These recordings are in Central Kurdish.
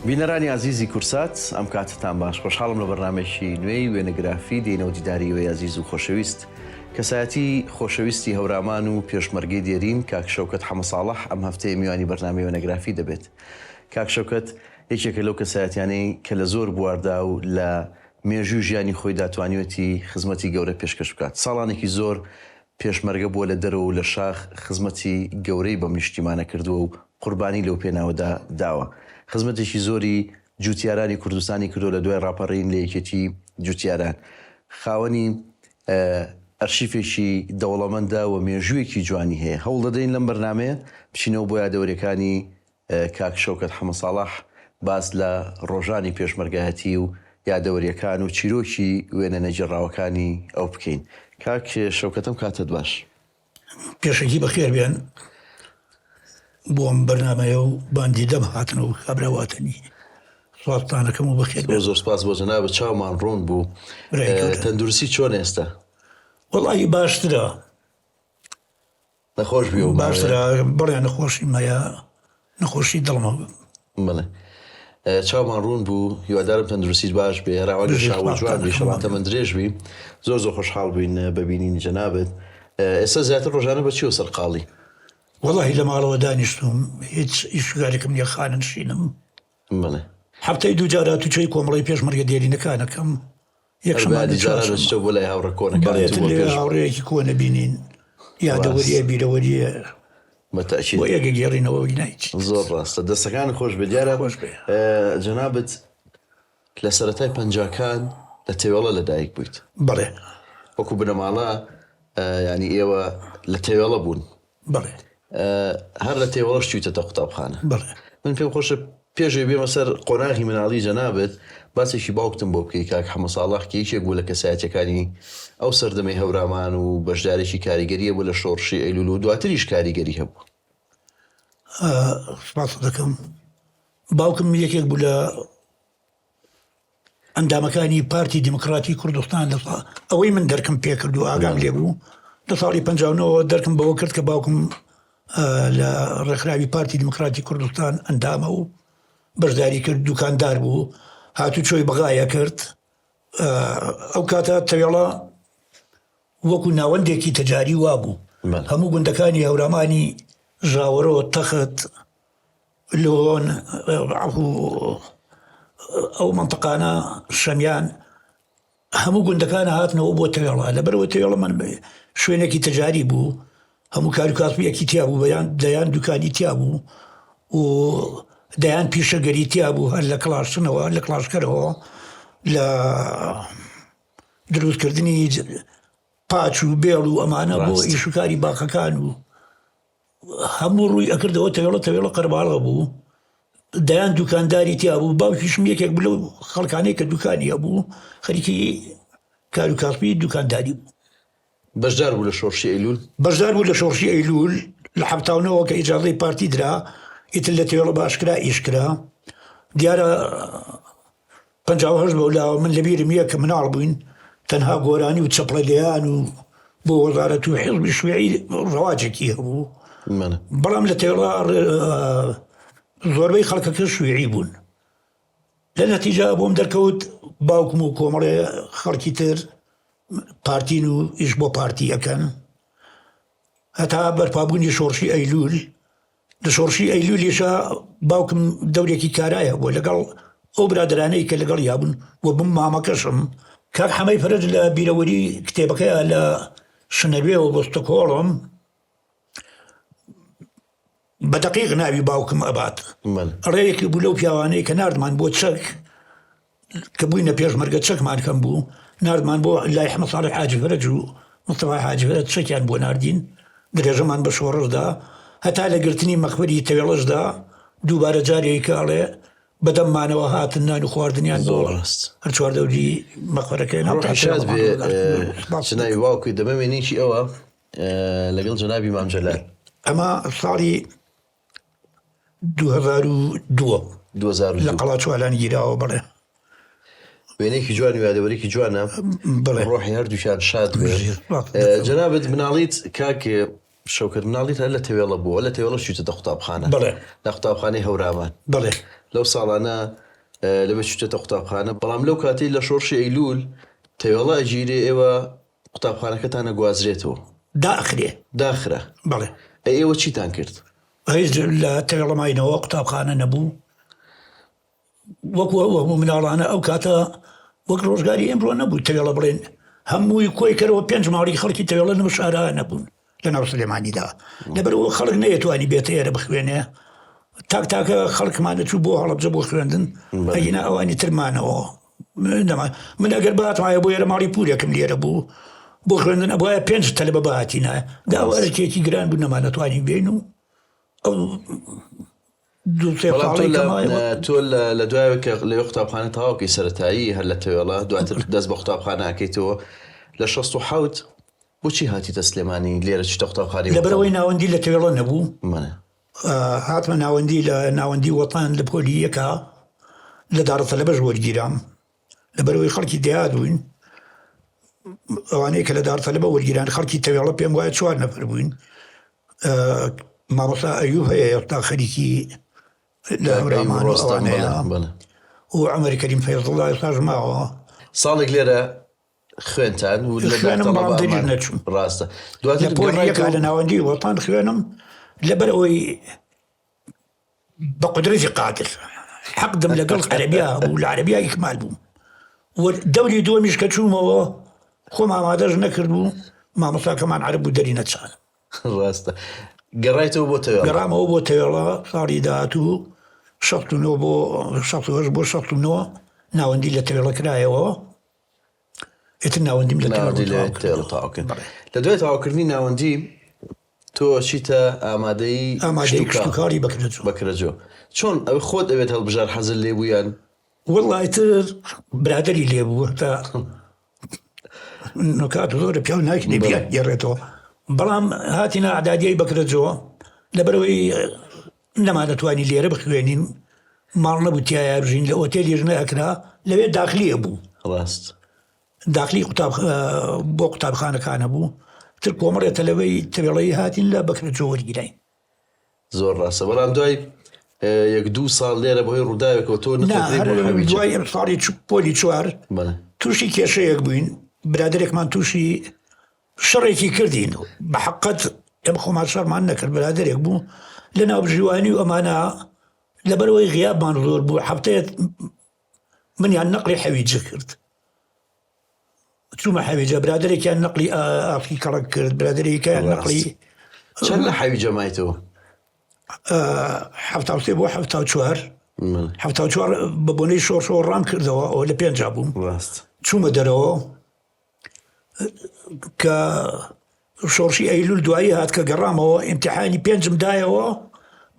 بینەرانی ئازیزی کورسات ئەم کاتتان باش خۆشحاڵم لە بەرنامەیەکی نوێی وێنەگرافی دێینەوە دیداری ئێوەی ئازیز و خۆشەویست کەسایەتی خۆشەویستی هەورامان و پێشمەرگەی دێرین کاک شەوکەت حەمەساڵح ئەم هەفتەیە میوانی بەرنامەی وێنەگرافی دەبێت کاک شەوکەت یەکێکە لەو کەسایەتیانەی کە لە زۆر بواردا و لە مێژووی ژیانی خۆیدا توانیوێتی خزمەتی گەورە پێشکەش بکات ساڵانێکی زۆر پێشمەرگە بووە لە دەرەوە و لە شاخ خزمەتی گەورەی بەم نیشتیمانە کردووە و قوربانی لەو پێناوەدا داوە. خزمەتێکی زۆری جووتیارانی کوردستانی کردووە لە دوای ڕاپەڕین لە یەکێتی جووتیاران. خاوەنی ئەرشیفێکی دەوڵەمەندە و مێژوویەکی جوانی هەیە. هەوڵ دەدەین لەم بەرنامەیە بچینەوە بۆ یادەوەریەکانی کاک شەوکەت حەمەساڵح باس لە ڕۆژانی پێشمەرگایەتی و یادەوەریەکان و چیرۆکی وێنە نەگێڕراوەکانی ئەو بکەین. کاک شەوکەت ئەم کاتەت باش. پێشەکی بەخێر بێن بۆ ئەم بەرنامەیە و باندی دەم هاتن و کابرا واتەنی سوپاستانەکەم و بەخێر زۆر زۆر سپاس بۆ جەنابت چاومان ڕوون بوو. تەندروستی چۆن ئێستا؟ وەڵاهی باشترە. نەخۆش بووی ئەو ماوەیە؟ باشترە بەڵێ نەخۆشیم هەیە نەخۆشی دڵمە. بەڵێ چاومان ڕوون بوو هیوادارم تەندروستیت باش بێ ڕاوە گەشاوە و جوان بی شەڵا تەمەن درێژ بی زۆر زۆر خۆشحاڵ بووین بە بینینی جەنابت ئێستا زیاتر ڕۆژانە بە چیەوە سەرقاڵی؟ وەڵاهی لە ماڵەوە دانیشتووم هیچ ئیش و کارێکم نییە خانەنشینم. بەڵێ. هەفتەی دوو جار هاتوچۆی کۆمەڵەی پێشمەرگە دێرینەکان ئەکەم. یەکشەممە جاران دەچیتەوە بۆ لای هاوڕێ کۆنەکانت و بۆ پێش. هاوڕێیەکی کۆنە بینین یادەوەریە بیرەوەریە بە تەئکید بۆ یەک گێڕینەوە وی نایچ. زۆر ڕاستە دەستەکانت خۆش بێ دیارە خۆش بێ. جەنابت لە سەرەتای پەنجاکان لە تەوێڵە لە دایک بوویت. بەڵێ. وەکو بنەماڵە یانی ئێوە لە تەوێڵە بوون. بەڵێ. هەر لە تێوەڵەش چوویتەتە قوتابخانە. بەڵێ. من پێم خۆشە پێش ئەوەی بێمە سەر قۆناغی مناڵی جەنابت باسێکی باوکتم بۆ بکەی کاک حەمە ساڵح کە یەکێک بوو لە کەسایەتیەکانی ئەو سەردەمەی هەورامان و بەشدارێکی کاریگەری هەبوو لە شۆڕشی ئەیلول و دواتریش کاریگەری هەبوو. سپاست دەکەم. باوکم یەکێک بوو لە ئەندامەکانی پارتی دیموکراتی کوردستان لە ئەوەی من دەرکم پێکرد و ئاگام لێ بوو لە ساڵی 59ەوە دەرکم بەوە کرد کە باوکم لە ڕێکخراوی پارتی دیموکراتی کوردستان ئەندامە و بەشداری کرد دوکاندار بوو هاتوچۆی بەغایە کرد ئەو کاتە تەوێڵە وەکو ناوەندێکی تەجاری وابوو هەموو گوندەکانی هەورامانی ژاوەرۆ تەخت لۆن ئەو مەنتقانە شەمیان هەموو گوندەکان هاتنەوە بۆ تەوێڵە لەبەرەوە تەوێڵە من شوێنێکی تەجاری بوو هەموو کار و کاسبیەکی تیا بوو بەیان دەیان دوکانی تیا بوو و دەیان پیشەگەری تیا بوو هەر لە کڵاشتنەوە لە کڵاشکەرەوە لە دروستکردنی پاچ و بێڵ و ئەمانە بۆ ئیشوکاری باخەکان و هەموو ڕووی ئەکردەوە تەوێڵە تەوێڵە قەرەباڵغ بوو دەیان دوکانداری تیا بوو باوکیشم یەکێک بوو لەو خەڵکانەی کە دوکانی هەبوو خەریکی کار و کاسبی دوکانداری بوو. بەشدار بوو لە شۆڕشی ئەیلوول؟ بەشدار بوو لە شۆڕشی ئەیلوول لە حەفتاونەوە کە ئیجازەی پارتی درا ئیتر لە تەوێڵە بە ئاشکرا ئیش کرا دیارە 58 بەولاوە من لەبیرم یە کە مناڵ بووین تەنها گۆرانی و چەپڵە لێیان و بۆ وەزارەت و حزبی شوێعی ڕەواجێکی هەبوو بەڵام لە تێڵا زۆربەی خەڵکەکە شوێعی بوون لە نەتیجا بۆم دەرکەوت باوکم و کۆمەڵێ خەڵکی تر پارتین و ئیش بۆ پارتی ئەکەن هەتا بەرپابوونی شۆڕشی ئەیلول لە شۆڕشی ئەیلولیشا باوکم دەورێکی کارای هەبووە لەگەڵ ئەو برادەرانەی کە لەگەڵیا بوون و بم مامەکەشم کاک حەمەی فەرەج لە بیرەوەری کتێبەکەیا لە شنەوێەوە بۆ ستۆکهۆڵم بە دەقیق ناوی باوکم ئەبات ئەڵێ یەکێک بوو لەو پیاوانەی کە ناردمان بۆ چەک کە بووینە پێشمەرگە چەکمان کەم بوو ناردمان بۆ لای حەمە ساڵح حاجی فەرەج و مستەفا حاجی فەرەج چەکیان بۆ ناردین درێژەمان بە شۆڕشدا هەتا لە گرتنی مەخبەری تەوێڵەشدا دووبارە جارێکە ئەڵێ بەدەممانەوە هاتن نان و خواردنیان بۆ هەر چواردەوری مەخبەرەکەی ڕۆحی شاد بێ چ ناوی باوکی دەمە وێنەیەکی ئەوە لەگەڵ جەنابی مام جەلال. ئەمە ساڵی 2002 2002 لە قەڵاچوالان گیراوە بەڵێ. وێنەیەکی جوان و یادەوەرێکی جوانە بەڵێ. ڕۆحی هەردووکیان شاد بێ. جەنابت مناڵیت کاک شەوکەت مناڵیت هەر لە تەوێڵە بووە لە تەوێڵە چوویتەتە قوتابخانە بەڵێ. لە قوتابخانەی هەورامان بەڵێ. لەو ساڵانە لەوێ چوویتەتە قوتابخانە، بەڵام لەو کاتەی لە شۆڕشی ئەیلوول تەوێڵە ئەگیرێ ئێوە قوتابخانەکەتان ئەگوازرێتەوە. داخرێ. داخرا. بەڵێ. ئەی ئێوە چیتان کرد؟ هیچ لە تەوێڵە ماینەوە، قوتابخانە نەبوو. وەکو ئەو هەموو مناڵانە ئەو کاتە وەک ڕۆژگاری ئێمڕۆ نەبوو تەوێڵە بڵێن هەمووی کۆی کەرەوە پێنج ماڵی خەڵکی تەوێڵە نەو شارا نەبوون لە ناو سلێمانیدا لەبەرەوە خەڵک نەیەتوانی بێتە ئێرە بخوێنێ تاک تاکە خەڵکمانە چوو بۆ هەڵەبجە بۆ خوێندن ئەگینا ئەوانی ترمانەوە من ئەگەر باتمایە بۆ ئێرە ماڵی پورێکم لێرە بوو بۆ خوێندن ئەبواە پێنج تەلبە بەهاتینە داوارێکی گران بوو نەمانەتوانی بین و ئەو تۆ لە دوایەوە کە لەوێ قوتابخانە تەواوکەی سەرەتایی هەر لە تەوێڵە دواتر دەست بە قوتابخانە ئەکەیتەوە لە 67 بۆچی هاتیتە سلێمانی لێرە چیتە قوتابخانەی لەبەرەوەی ناوەندی لە تەوێڵە نەبوو هاتمە ناوەندی لە ناوەندی وەتان لە پۆلی یەکە لە دارەتەلەبەش وەرگیرام لەبەرەوەی خەڵکی دێهات بووین ئەوانەی کە لە دارتەلەبە وەرگیران خەڵکی تەوێڵە پێم وایە چوار نەفەر بووین مامۆستا ئەیوب هەیە ئێستا خەریکی لە هەورامان و ئەوانەیە و عومەر کەریم فەیزوڵڵا ئێستاش ماوە. ساڵێک لێرە خوێنتان و لە خوێنم بەڵام دەریر نەچووم. ڕاستە دواتر لە پۆلی یەکا لە ناوەندی وەتان خوێنم لەبەر ئەوەی بە قودرەتی قادر حەقدم لەگەڵ عەرەبیا هەبوو لە عەرەبیا ئیکمال بووم و دەوری دووەمیش کە چوومەوە خۆم ئامادەش نەکردبوو مامۆستاکەمان عەرەب بوو دەری نەچانم. ڕاستە گەڕایتەوە بۆ تەوێڵە؟ گەڕامەوە بۆ تەوێڵە ساڵی داهاتوو 69 بۆ 68 بۆ 69 ناوەندی لە تەوێڵە کرایەوە ئیتر ناوەندیم لە ناوەندی لە تەوێڵە تەواو کرد. لە دوای تەواوکردنی ناوەندی تۆ چیتە ئامادەی ئامادەی کشتوکاڵی بەکرەجۆ. بەکرەجۆ چۆن ئەوە خۆت ئەوێت هەڵبژار حەزت لێ بوو یان؟ وەڵا ئیتر برادەری لێ بوو هەتا نکات زۆرە پیاو ناکرێ بیانگێڕێتەوە بەڵام هاتینە ئەعدادیای بەکرەجۆ لەبەرەوەی نەمانەتوانی لێرە بخوێنین ماڵ نەبوو تایە بژین لە ئۆتێلیش نەکرا لەوێ داخلیە بوو ڕاست داخلی قوتاب بۆ قوتابخانەکانە بوو تر کۆمەڵێ تەلەوەی تەوێڵەی هاتین لە بەکرەجۆ وەرگیراین زۆر ڕاستە بەڵام دوای یەک دوو ساڵ لێرە بەهۆی ڕووداوێکەوە تۆ نەخۆشی بۆ حەویجە. دوای ئەم ساڵی پۆلی چوار تووشی کێشەیەک بووین برادێکمان تووشی شەڕێکی کردین بە حقت ئێمە خۆمان شەڕمان نەکرد برادێک بوو لە ناوبژیوانی و ئەمانە لەبەرەوەی غیابمان زۆر بوو هەفتەیەک منیان نەقلی حەویجە کرد چوومە حەویجە برادێکیان نەقلی ئافی کەڵک کرد برادێکیان نەقلی چەند لە حەویجە مایتەوە؟ 73 بۆ 74 74 بە بۆنەی شۆڕشەوە ڕام کردەوە ئەوە لە پێنجا بووم ڕاست چوومە دەرەوە کە شۆڕشی ئەیلول دوایی هات کە گەڕامەوە ئیمتیحانی پێنجم دایەوە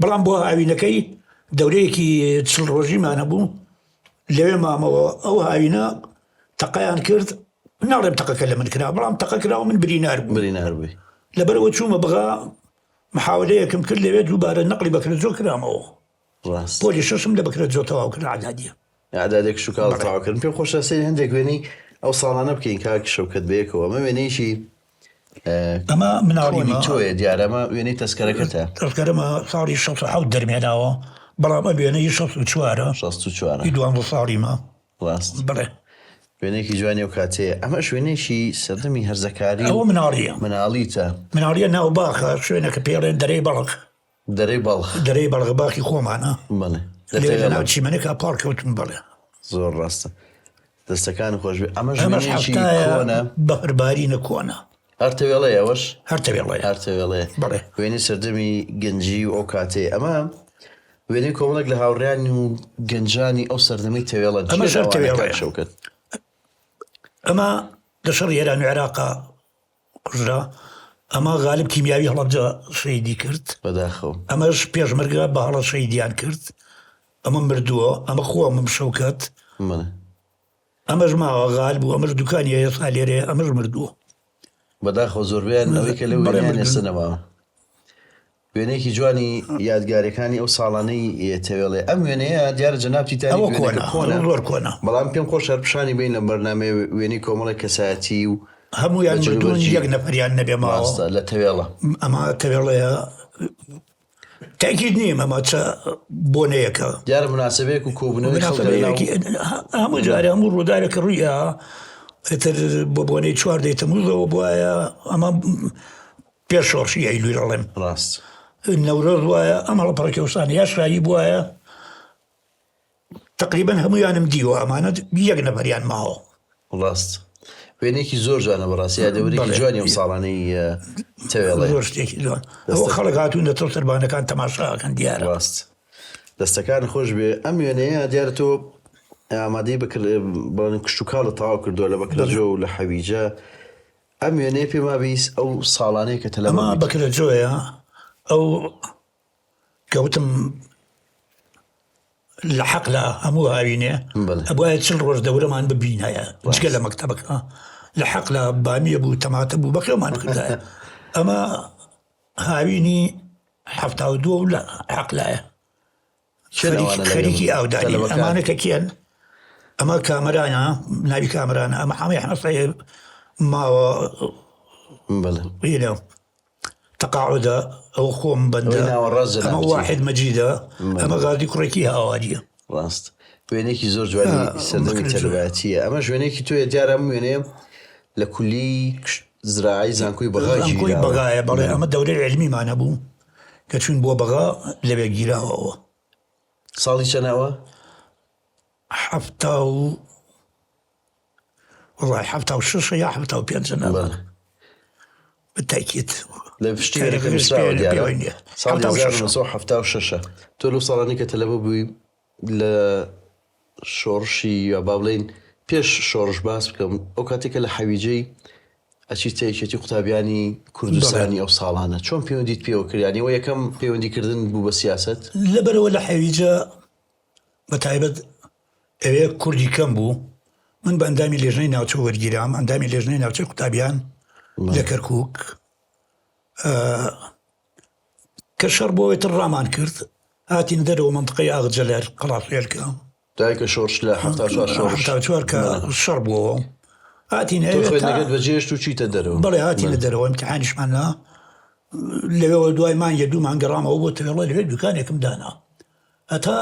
بەڵام بۆ هاوینەکەی دەورەیەکی چل ڕۆژیمان هەبوو لەوێ مامەوە ئەو هاوینە تەقەیان کرد ناڵێم تەقەکە لە من کرا بەڵام تەقە کرا و من برینار بوو برینار بووی لەبەرەوە چوومە بغا محاولەیەکم کرد لەوێ دووبارە نەقلی بەکرەجۆ کرامەوە ڕاست پۆلی شەشم لە بەکرەجۆ تەواو کرد ئەعدادیە ئەعدادێک شوکاڵ تەواو کردن پێم خۆشە سەیری هەندێک وێنەی ئەو ساڵانە بکەین کاک شەوکەت بەیەکەوە ئەمە وێنەیەکی ئەمە مناڵی تۆیە دیارە ئەمە وێنەی تەسکەرەکەتە تەسکەرەمە ساڵی 67 دەرمێناوە بەڵام ئەم وێنەی 64 64 ی دوانزە ساڵیمە ڕاست بڵێ وێنەیەکی جوانی ئەو کاتەیە ئەمەش وێنەیەکی سەردەمی هەرزەکاری ئەوە مناڵیە مناڵیتە مناڵیە ناو باخە شوێنەکە پێڵێن دەرەی بەڵخ دەرەی بەڵخ. دەرەی بەڵخ باخی خۆمانە. بەڵێ. لێرە لە ناو چیمەنێکا پاڵ کەوتم بەڵێ. زۆر ڕاستە. دەستەکانت خۆش بێ. ئەمەش ئەمەش وێنەیەکی حەفتایە کۆنە. بەفربارینە کۆنە. هەر تەوێڵەیە ئەوەش؟ هەر تەوێڵەیە. هەر تەوێڵەیە. بەڵێ. وێنەی سەردەمی گەنجی و ئەو کاتەیە. ئەمە وێنەی کۆمەڵێک لە هاوڕێیان و گەنجانی ئەو سەردەمەی تەوێڵەن. ئەمەش چییە هەر ئەوانە کاک تەوێڵەیە. شەوکەت؟ ئەمە لە شەڕی ئێران و عێراقا کوژرا، ئەمە غالب کیمیاوی هەڵەبجە شەهیدی کرد. بەداخەوە. ئەمەش پێشمەرگە بە هەڵە شەهیدیان کرد. ئەمە مردووە، ئەمە خۆمم شەوکەت. بەڵێ. ئەمەش ماوە غالب و ئەمەش دوکانی هەیە ئێستا لێرەیە، ئەمەش مردووە. بەداخەوە زۆربەیان ئەوەی کە لەو بەڵێ وێنەیان ئێستا مردوون. نەماوە. وێنەیەکی جوانی یادگاریەکانی ئەو ساڵانەی تەوێڵێ ئەم وێنەیە دیارە جەنابتی تاریک ئەوە وێنەکە کۆنە کۆنە زۆر کۆنە بەڵام پێم خۆشە هەر پیشانی بەین لەم بەرنامەیە وێنەی کۆمەڵێک کەسایەتی و هەموویان بە مردوون جلوبەرگی یەک نەفەریان نەبێ ماوە ڕاستە لە تەوێڵە ئەمە تەوێڵەیە. تاکید نیم ئەمە چە بۆنەیەکە. دیارە موناسەبەیەک و کۆبوونەوەی خەڵکە لەناو. هەموو جارێ هەموو ڕووداوێک کە ڕووی ئیتر بۆ بۆنەی چواردەی تەمووزەوە بوایە ئەمە پێش شۆڕشی ئەیلوول ئەڵێم. ڕاست. نەورۆز وایە ئەم هەڵەپەڕکێوسانە یا شایی بوایە تەقریبەن هەموویانم دیوە ئەمانە یەک نەفەریان ماوە. ڕاست وێنەیەکی زۆر جوانە بەڕاستی یادەوەرێکی جوانی ئەو ساڵانەی تەوێڵێ زۆر شتێکی جوان ئەوە خەڵک هاتوون لە تۆ سەربانەکان تەماشاکەن دیارە ڕاست دەستەکان خۆش بێ ئەم وێنەیە دیارە تۆ ئامادەی بکرد بەڵێن کشتوکاڵت تەواو کردووە لە بەکرەجۆ و لە حەویجە ئەم وێنەیە پێم وابیس ئەو ساڵانەیە کە تەلەبە ئەمە بوویت. بەکرەجۆیە ئەو کەوتم لە حەقلا هەموو هاوینێ ئەبوایە چل ڕۆژ دەورەمان ببینایە جگە لە مەکتەبەکە لە حەقلا بامیە بوو تەماتە بوو بەخێومان بکردایە ئەمە هاوینی 72 لە حەقلایە خەریکی ئاودانی ئەمانە کە کێن ئەمە کامەرانە ناوی کامەرانە ئەمە حەمەی حەسەیە ماوە تەقاعودە ئەوە خۆم بەندە ئەمە واحد مەجیدە ئەمە غازی کوڕێکی هاواریە. ڕاست وێنەیەکی زۆر جوانی سەردەمی تەلەبایەتیە ئەمەش وێنەیەکی تۆیە دیارە ئەم وێنەیە لە کولی زراعی زانکۆی بەغا زانکۆی بەغایە بەڵێ ئەمە دەورەی عیلمیمان هەبوو کە چوین بۆ بەغا لەوێ گیراوە ئەوە. ساڵی چەنەوە؟ حەفتا و وەڵای 76 یا 75 نازانم بالتأكيد لە پشتی وێنەکە نووسراوە دیارە ساڵی 1976 تۆ لەو ساڵانەی کە تەلەبە بووی لە شۆڕشی یا با بڵێین پێش شۆڕش باس بکەم ئەو کاتێک کە لە حەویجەی ئەچیتە یەکێتی قوتابیانی کوردستانی ئەو ساڵانە چۆن پەیوەندیت پێوە کرد یانی ئەوە یەکەم پەیوەندیکردن بوو بە سیاسەت؟ لەبەرەوە لە حەویجە بە تایبەت ئەوێ کوردی کەم بوو، من بە ئەندامی لێژنەی ناوچە وەرگیرام، ئەندامی لێژنەی ناوچەی قوتابیان لە کەرکووک. کە شەڕ بۆ ئیتر ڕامان کرد، هاتین دەرەوە مەنتقەی ئاغجەلەر، قەڵاسوێلکە. دوای کە شۆڕش لە 74 شۆڕش 74 کە شەڕ بووەوە هاتین تۆ خوێندنەکەت بەجێهێشت و چوویتە دەرەوە؟ بەڵێ هاتینە دەرەوە، ئیمتیحانیشمان نا. لەوێوە دوای مانگێ دوو مانگ گەڕامەوە بۆ تەوێڵە لەوێ دوکانێکم دانا. هەتا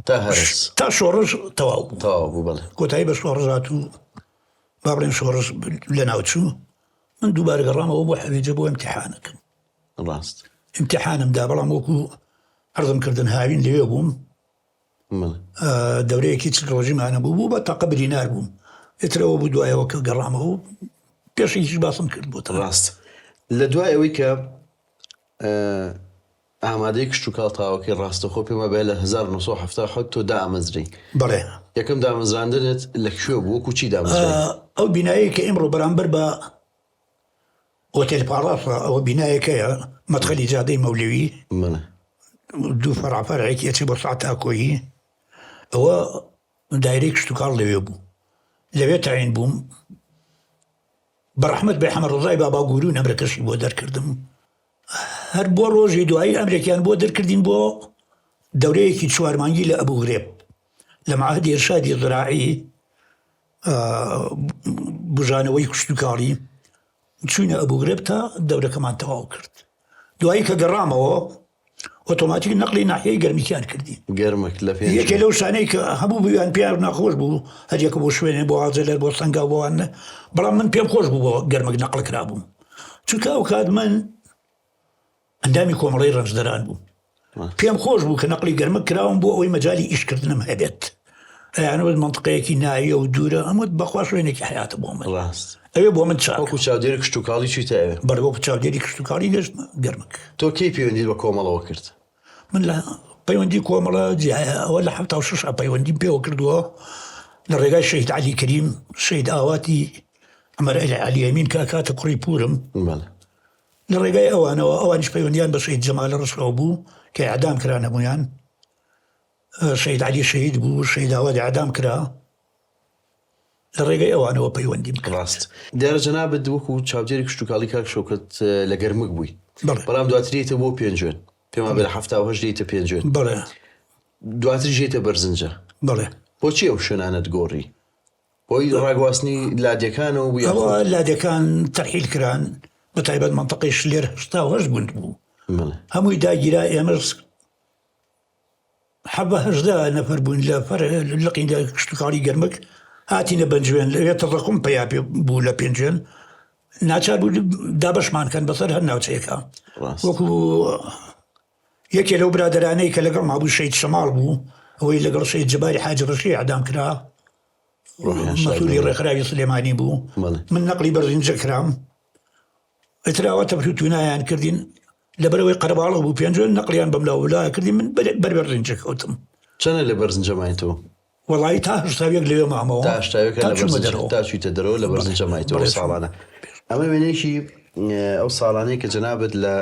تا هەرس تا شۆڕش تەواو بوو تەواو بوو بەڵێ کۆتایی بە شۆڕش هات و با بڵێن شۆڕش لەناوچوو من دووبارە گەڕامەوە بۆ حەویجە بۆ ئیمتیحانەکەم ڕاست ئیمتیحانم دا بەڵام وەکو عەرزم کردن هاوین لەوێ بووم دەورەیەکی چل ڕۆژیمان هەبوو بوو بە تاقە برینار بووم ئیترەوە بوو دوایەوە کە گەڕامەوە پێشێکیش باسم کرد بۆ ڕاست لە دوای ئەوەی کە ئامادەی کشتوکاڵ تاوەکەی ڕاستەخۆ پێم وابێ لە 1970 تۆ دامەزرێی. بەڵێ. یەکەم دامەزراندنت لە کوێ بوو وەکو چی دامەزرای؟ ئەو بینایەی کە ئیمڕۆ بەرامبەر بە ئۆتێل پاڵاسە ئەوە بینایەکەیە مەدخەلی جادەی مەولەوی بەڵێ. دوو فەرع فەرعێکی ئەچێ بۆ سەعات تاکۆیی ئەوە دایرەی کشتوکاڵ لەوێ بوو لەوێ تەعین بووم بەڕەحمەت بێ حەمە ڕەزای باباگورو نەمرەکەشی بۆ دەرکردم هەر بۆ ڕۆژی دوایی ئەمرێکیان بۆ دەرکردین بۆ دەورەیەکی چوار مانگی لە ئەبوو غرێب لە معهدی ئیرشادی زراعی بژانەوەی کشتوکاڵی چوینە ئەبوو غرێب تا دەورەکەمان تەواو کرد دوایی کە گەڕامەوە ئۆتۆماتیک نەقلی ناحیەی گەرمیکیان کردی. گەرمک لە پێنج. یەکێ لەو شتانەی کە هەموو بوویان پێیان ناخۆش بوو هەر یەکە بۆ شوێنێ بۆ ئاجەلەر بۆ سەنگاو بۆ وان بەڵام من پێم خۆش بوو بۆ گەرمک نەقل کرابووم چونکە ئەو کات من ئەندامی کۆمەڵەی ڕەنجدەران بووم پێم خۆش بوو کە نەقلی گەرمک کراوم بۆ ئەوەی مەجای ئیشکردنم هەبێت ئەیانوت مەنتقەیەکی نایە و دوورە ئەموت بەخوا شوێنێکی حیاتە بۆ من ڕاست ئەوێ بۆ من چاک وەکو چاودێری کشتوکاڵی چوویتە ئەوێ؟ بەڵێ وەکو چاودێری کشتوکاڵی گەشتمە گەرمک. تۆ کەی پەیوەندیت بە کۆمەڵەوە کرد؟ من لە پەیوەندی کۆمەڵە جیایە ئەوە لە 76 پەیوەندیم پێوە کردووە لە ڕێگای شەهید عەلی کەریم شەهید ئاواتی عەمەر عەلی ئەمین کە ئەکاتە کوڕی پوورم بەڵێ. لە ڕێگای ئەوانەوە ئەوانیش پەیوەندیان بە شەهید جەمال ڕەشەوە بوو کە ئیعدام کران هەموویان شەهید عەلی شەهید بوو، شەهید ئاوات ئیعدام کرا، لە ڕێگەی ئەوانەوە پەیوەندیم کرد. ڕاست. دیارە جەنابت وەکو چاودێری کشتوکاڵی کاک شەوکەت لە گەرمک بووی. بەڵێ. بەڵام دواتر یەیتە بۆ پێنجوێن. پێم وابێ لە 78 یەیتە پێنجوێن. بەڵێ. دواتریش یەیتە بەرزنجە. بەڵێ. بۆچی ئەو شوێنانەت گۆڕی؟ بۆی ڕاگواستنی لادێکانەوە بوو ئەوە یاخود؟ لادێکان تەرحیل کران، بە تایبەت مەنتەقەی شلێر 88 گوند بوو. هەمووی داگیرا ئێمەش حەڤە 18 نەفەر بووین لە فەر لقی کشتوکاڵی گەرمک هاتینە بەنجوێن لەوێ تەزەقوم پەیا پێ بوو لە پێنجوێن ناچار بوو دابەشمان کەن بەسەر هەر ناوچەیەکە وەکو یەکێ لەو برادەرانەی کە لەگەڵ مابوو شەید شەماڵ بوو ئەوەی لەگەڵ شەید جەباری حاجی ڕەشی ئەدام کرا مەسولی ڕێکخراوی سلێمانی بوو من نەقلی بەرزینجە کرام ئیتر ئەوە تەفروتونایان کردین لەبەرەوەی قەرەباڵغ بوو پێنجوێن نەقلیان بەم لاولا کردی من بەر بەرزینجە کەوتم. چەنە لە بەرزنجە مایتەوە؟ وەڵایی تا هەشتاویەک لەوێ مامەوە تا هەشتاویەک تا چوومە دەرەوە تا چوویتە دەرەوە لە بەرزنجە مایتەوە ئەو ساڵانە. ئەمە وێنەیەکی ئەو ساڵانەی کە جەنابت لە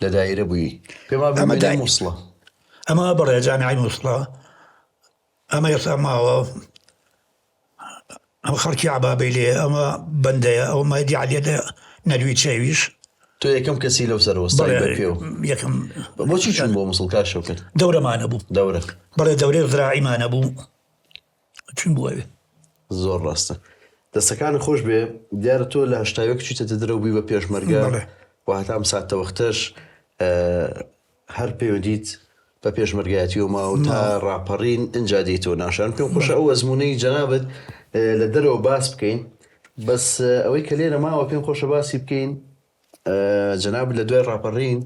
لە دایرە بووی پێم وابێ ئەمە وێنەی دای موسڵە. ئەمە بەڵێ جامیعەی موسڵە ئەمە ئێستا ماوە ئەمە خەڵکی عەبابەی لێیە، ئەمە بەندەیە، ئەوە مەهدی عەلیە لە نەرویج ئەویش. تۆ یەکەم کەسی لەو سەر وەستای بە پێو. یەکەم. بۆچی چوون بۆ موسڵ کاک شەوکەت؟ دەورەمان هەبوو. دەورە. بەڵێ دەورەی زراعیمان هەبوو چوون بۆ ئەوێ. زۆر ڕاستە. دەستەکانت خۆش بێ، دیارە تۆ لە 81 چوویتەتە دەرەوە بووی بە پێشمەرگە و هەتا ئەم ساتەوەختەش هەر پەیوەندیت بە پێشمەرگایەتیەوە ماوە تا ڕاپەڕین ئینجا دێیتەوە ناوشار پێم خۆشە ئەو ئەزموونەی جەنابت لە دەرەوە باس بکەین بەس ئەوەی کە لێرە ماوە پێم خۆشە باسی بکەین جەنابت لە دوای ڕاپەڕین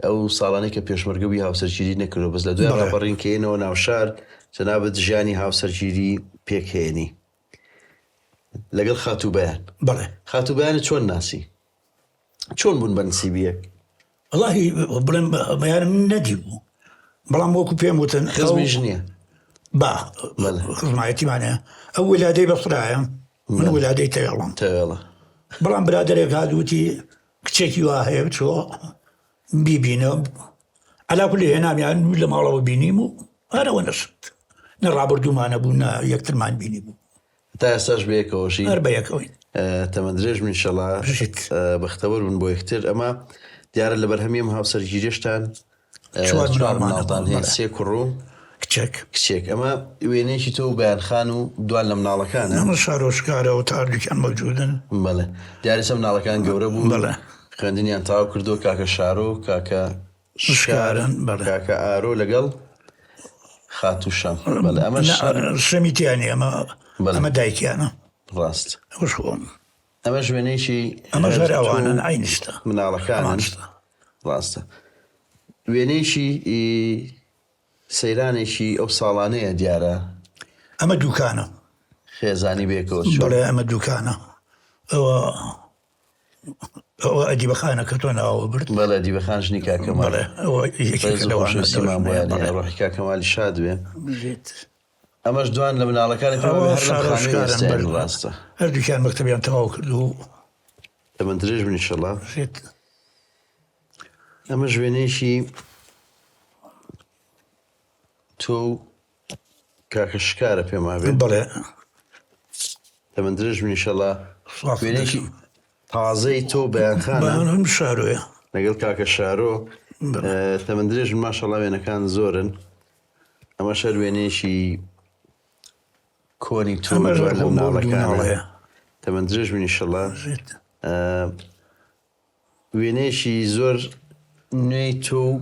ئەو ساڵانەی کە پێشمەرگە بووی هاوسەرگیری نەکردو بەس لە دوای ڕاپەڕین کەینەوە ناوشار جەنابت ژیانی هاوسەرگیری پێکهێنی لەگەڵ خاتوو بەیان بەڵێ خاتوو بەیانت چۆن ناسی چۆن بوون بە نسیبی یەک؟ وەڵاهی بڵێم بەیانم نەدیبوو بەڵام وەکو پێم وتن خزمیش نییە با خزمایەتیمان هەیە ئەو ولادەی بەسرایە من ولادەی تەوێڵم تەوێڵە بەڵام برادێک هات وتی کچێکی وا هەیە بچۆ بیبینە علا کولی هێنامیان لە ماڵەوە بینیم و هەرەوە نەشت نە ڕابردوومانە بوو نە یەکترمان بینی بوو تا ئێستاش بەیەکەوەشین؟ هەر بەیەکەوەین. تەمەن درێژ بن ئینشەڵا بژیت. بەختەوەر بن بۆ یەکتر. ئەمە دیارە لە بەرهەمی ئەم هاوسەرگیریەشتان چوار چوار مناڵمان مناڵتان هەبوو، هەیە، بەڵێ. سێ کوڕ و کچێک. کچێک. ئەمە وێنەیەکی تۆ و بەیان خان و دوان لە مناڵەکانە. ئەمە شارۆچکارە و تا هەردووکیان مەوجودن. بەڵێ. دیارە ئێستا مناڵەکان گەورە بوون. بەڵێ. خوێندنیان تەواو کردووە، کاکە شارۆ، کاکە شکارن، بەڵێ. کاکە ئارۆ لەگەڵ خاتوو شەم. بەڵێ ئەمەش نا شەمی تیا نییە ئەمە بەڵێ. ئەمە دایکیانە. ڕاست. ئەوەش خۆم. ئەمەش وێنەیەکی ئەمەش هەر هەر تۆ ئەوانن و عەینی شتە. هەمان مناڵەکانن. شتە. ڕاستە. وێنەیەکی سەیرانێکی ئەو ساڵانەیە دیارە. ئەمە دووکانە. خێزانی بەیەکەوە چوون. بەڵێ ئەمە دووکانە. ئەوە ئەوە ئەدیبە خانە کە تۆ ناوە برد. بەڵێ ئەدیبە خان ژنی کاک کەمال. بەڵێ ئەوە یەکێکە ڕێز و لەوانە خۆشەویستیمان لەو بۆیان ژنەیە هەیە بەڵێ. ڕۆحی کاک کەمالی شاد بێ. بژیت. ئەمەش دوان لە مناڵەکانی پێم ئەوە وابێ هەر لەم خانووی شارۆچکارن ئێستایان بەر ڕاستە. هەردووکیان مەکتەبیان تەواو کرد و. تەمەن درێژ بن ئیشەڵا. بژیت. ئەمەش وێنەیەکی تۆ و کاکە شکارە پێم وابێ. بەڵێ. تەمەن درێژ بن ئیشەڵا. سڵاو وێنەیەکی تازەی تۆ و بەیان خانە. بەیان هەم شارۆیە. لەگەڵ کاکە شارۆ. تەمەن درێژ بن ماشەڵا وێنەکان زۆرن. ئەمەش هەر وێنەیەکی کۆنی تۆ ئەمەش دوای لە هەر خۆم بۆ مناڵەکانە. مناڵەیە. تەمەن درێژ بن ئیشەڵا. بژیت. وێنەیەکی زۆر نوێی تۆ و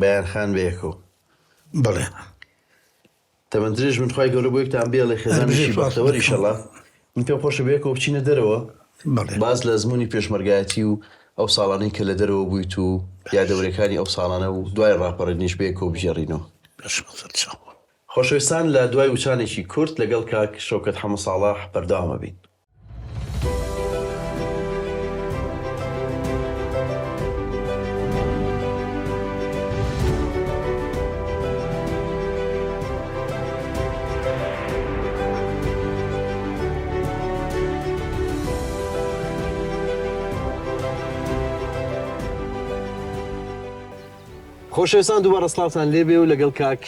بەیان خان بەیەکەوە. بەڵێ. تەمەن درێژ بن خوای گەورە بۆ یەکتان بێڵێ خێزانێکی بەختەوەر ئیشەڵا. من پێم خۆشە بەیەکەوە بچینە دەرەوە باس لە ئەزموونی پێشمەرگایەتی و ئەو ساڵانەی کە لە دەرەوە بوویت و یادەوەریەکانی ئەو ساڵانە و دوای ڕاپەڕینیش بەیەکەوە بگێڕینەوە. خۆشەویستان لە دوای وچانێکی کورت لەگەڵ کاک شەوکەت حەمەساڵح بەردەوام ئەبین. خۆشەویستان دووبارە سڵاوتان لێبێ و لەگەڵ کاک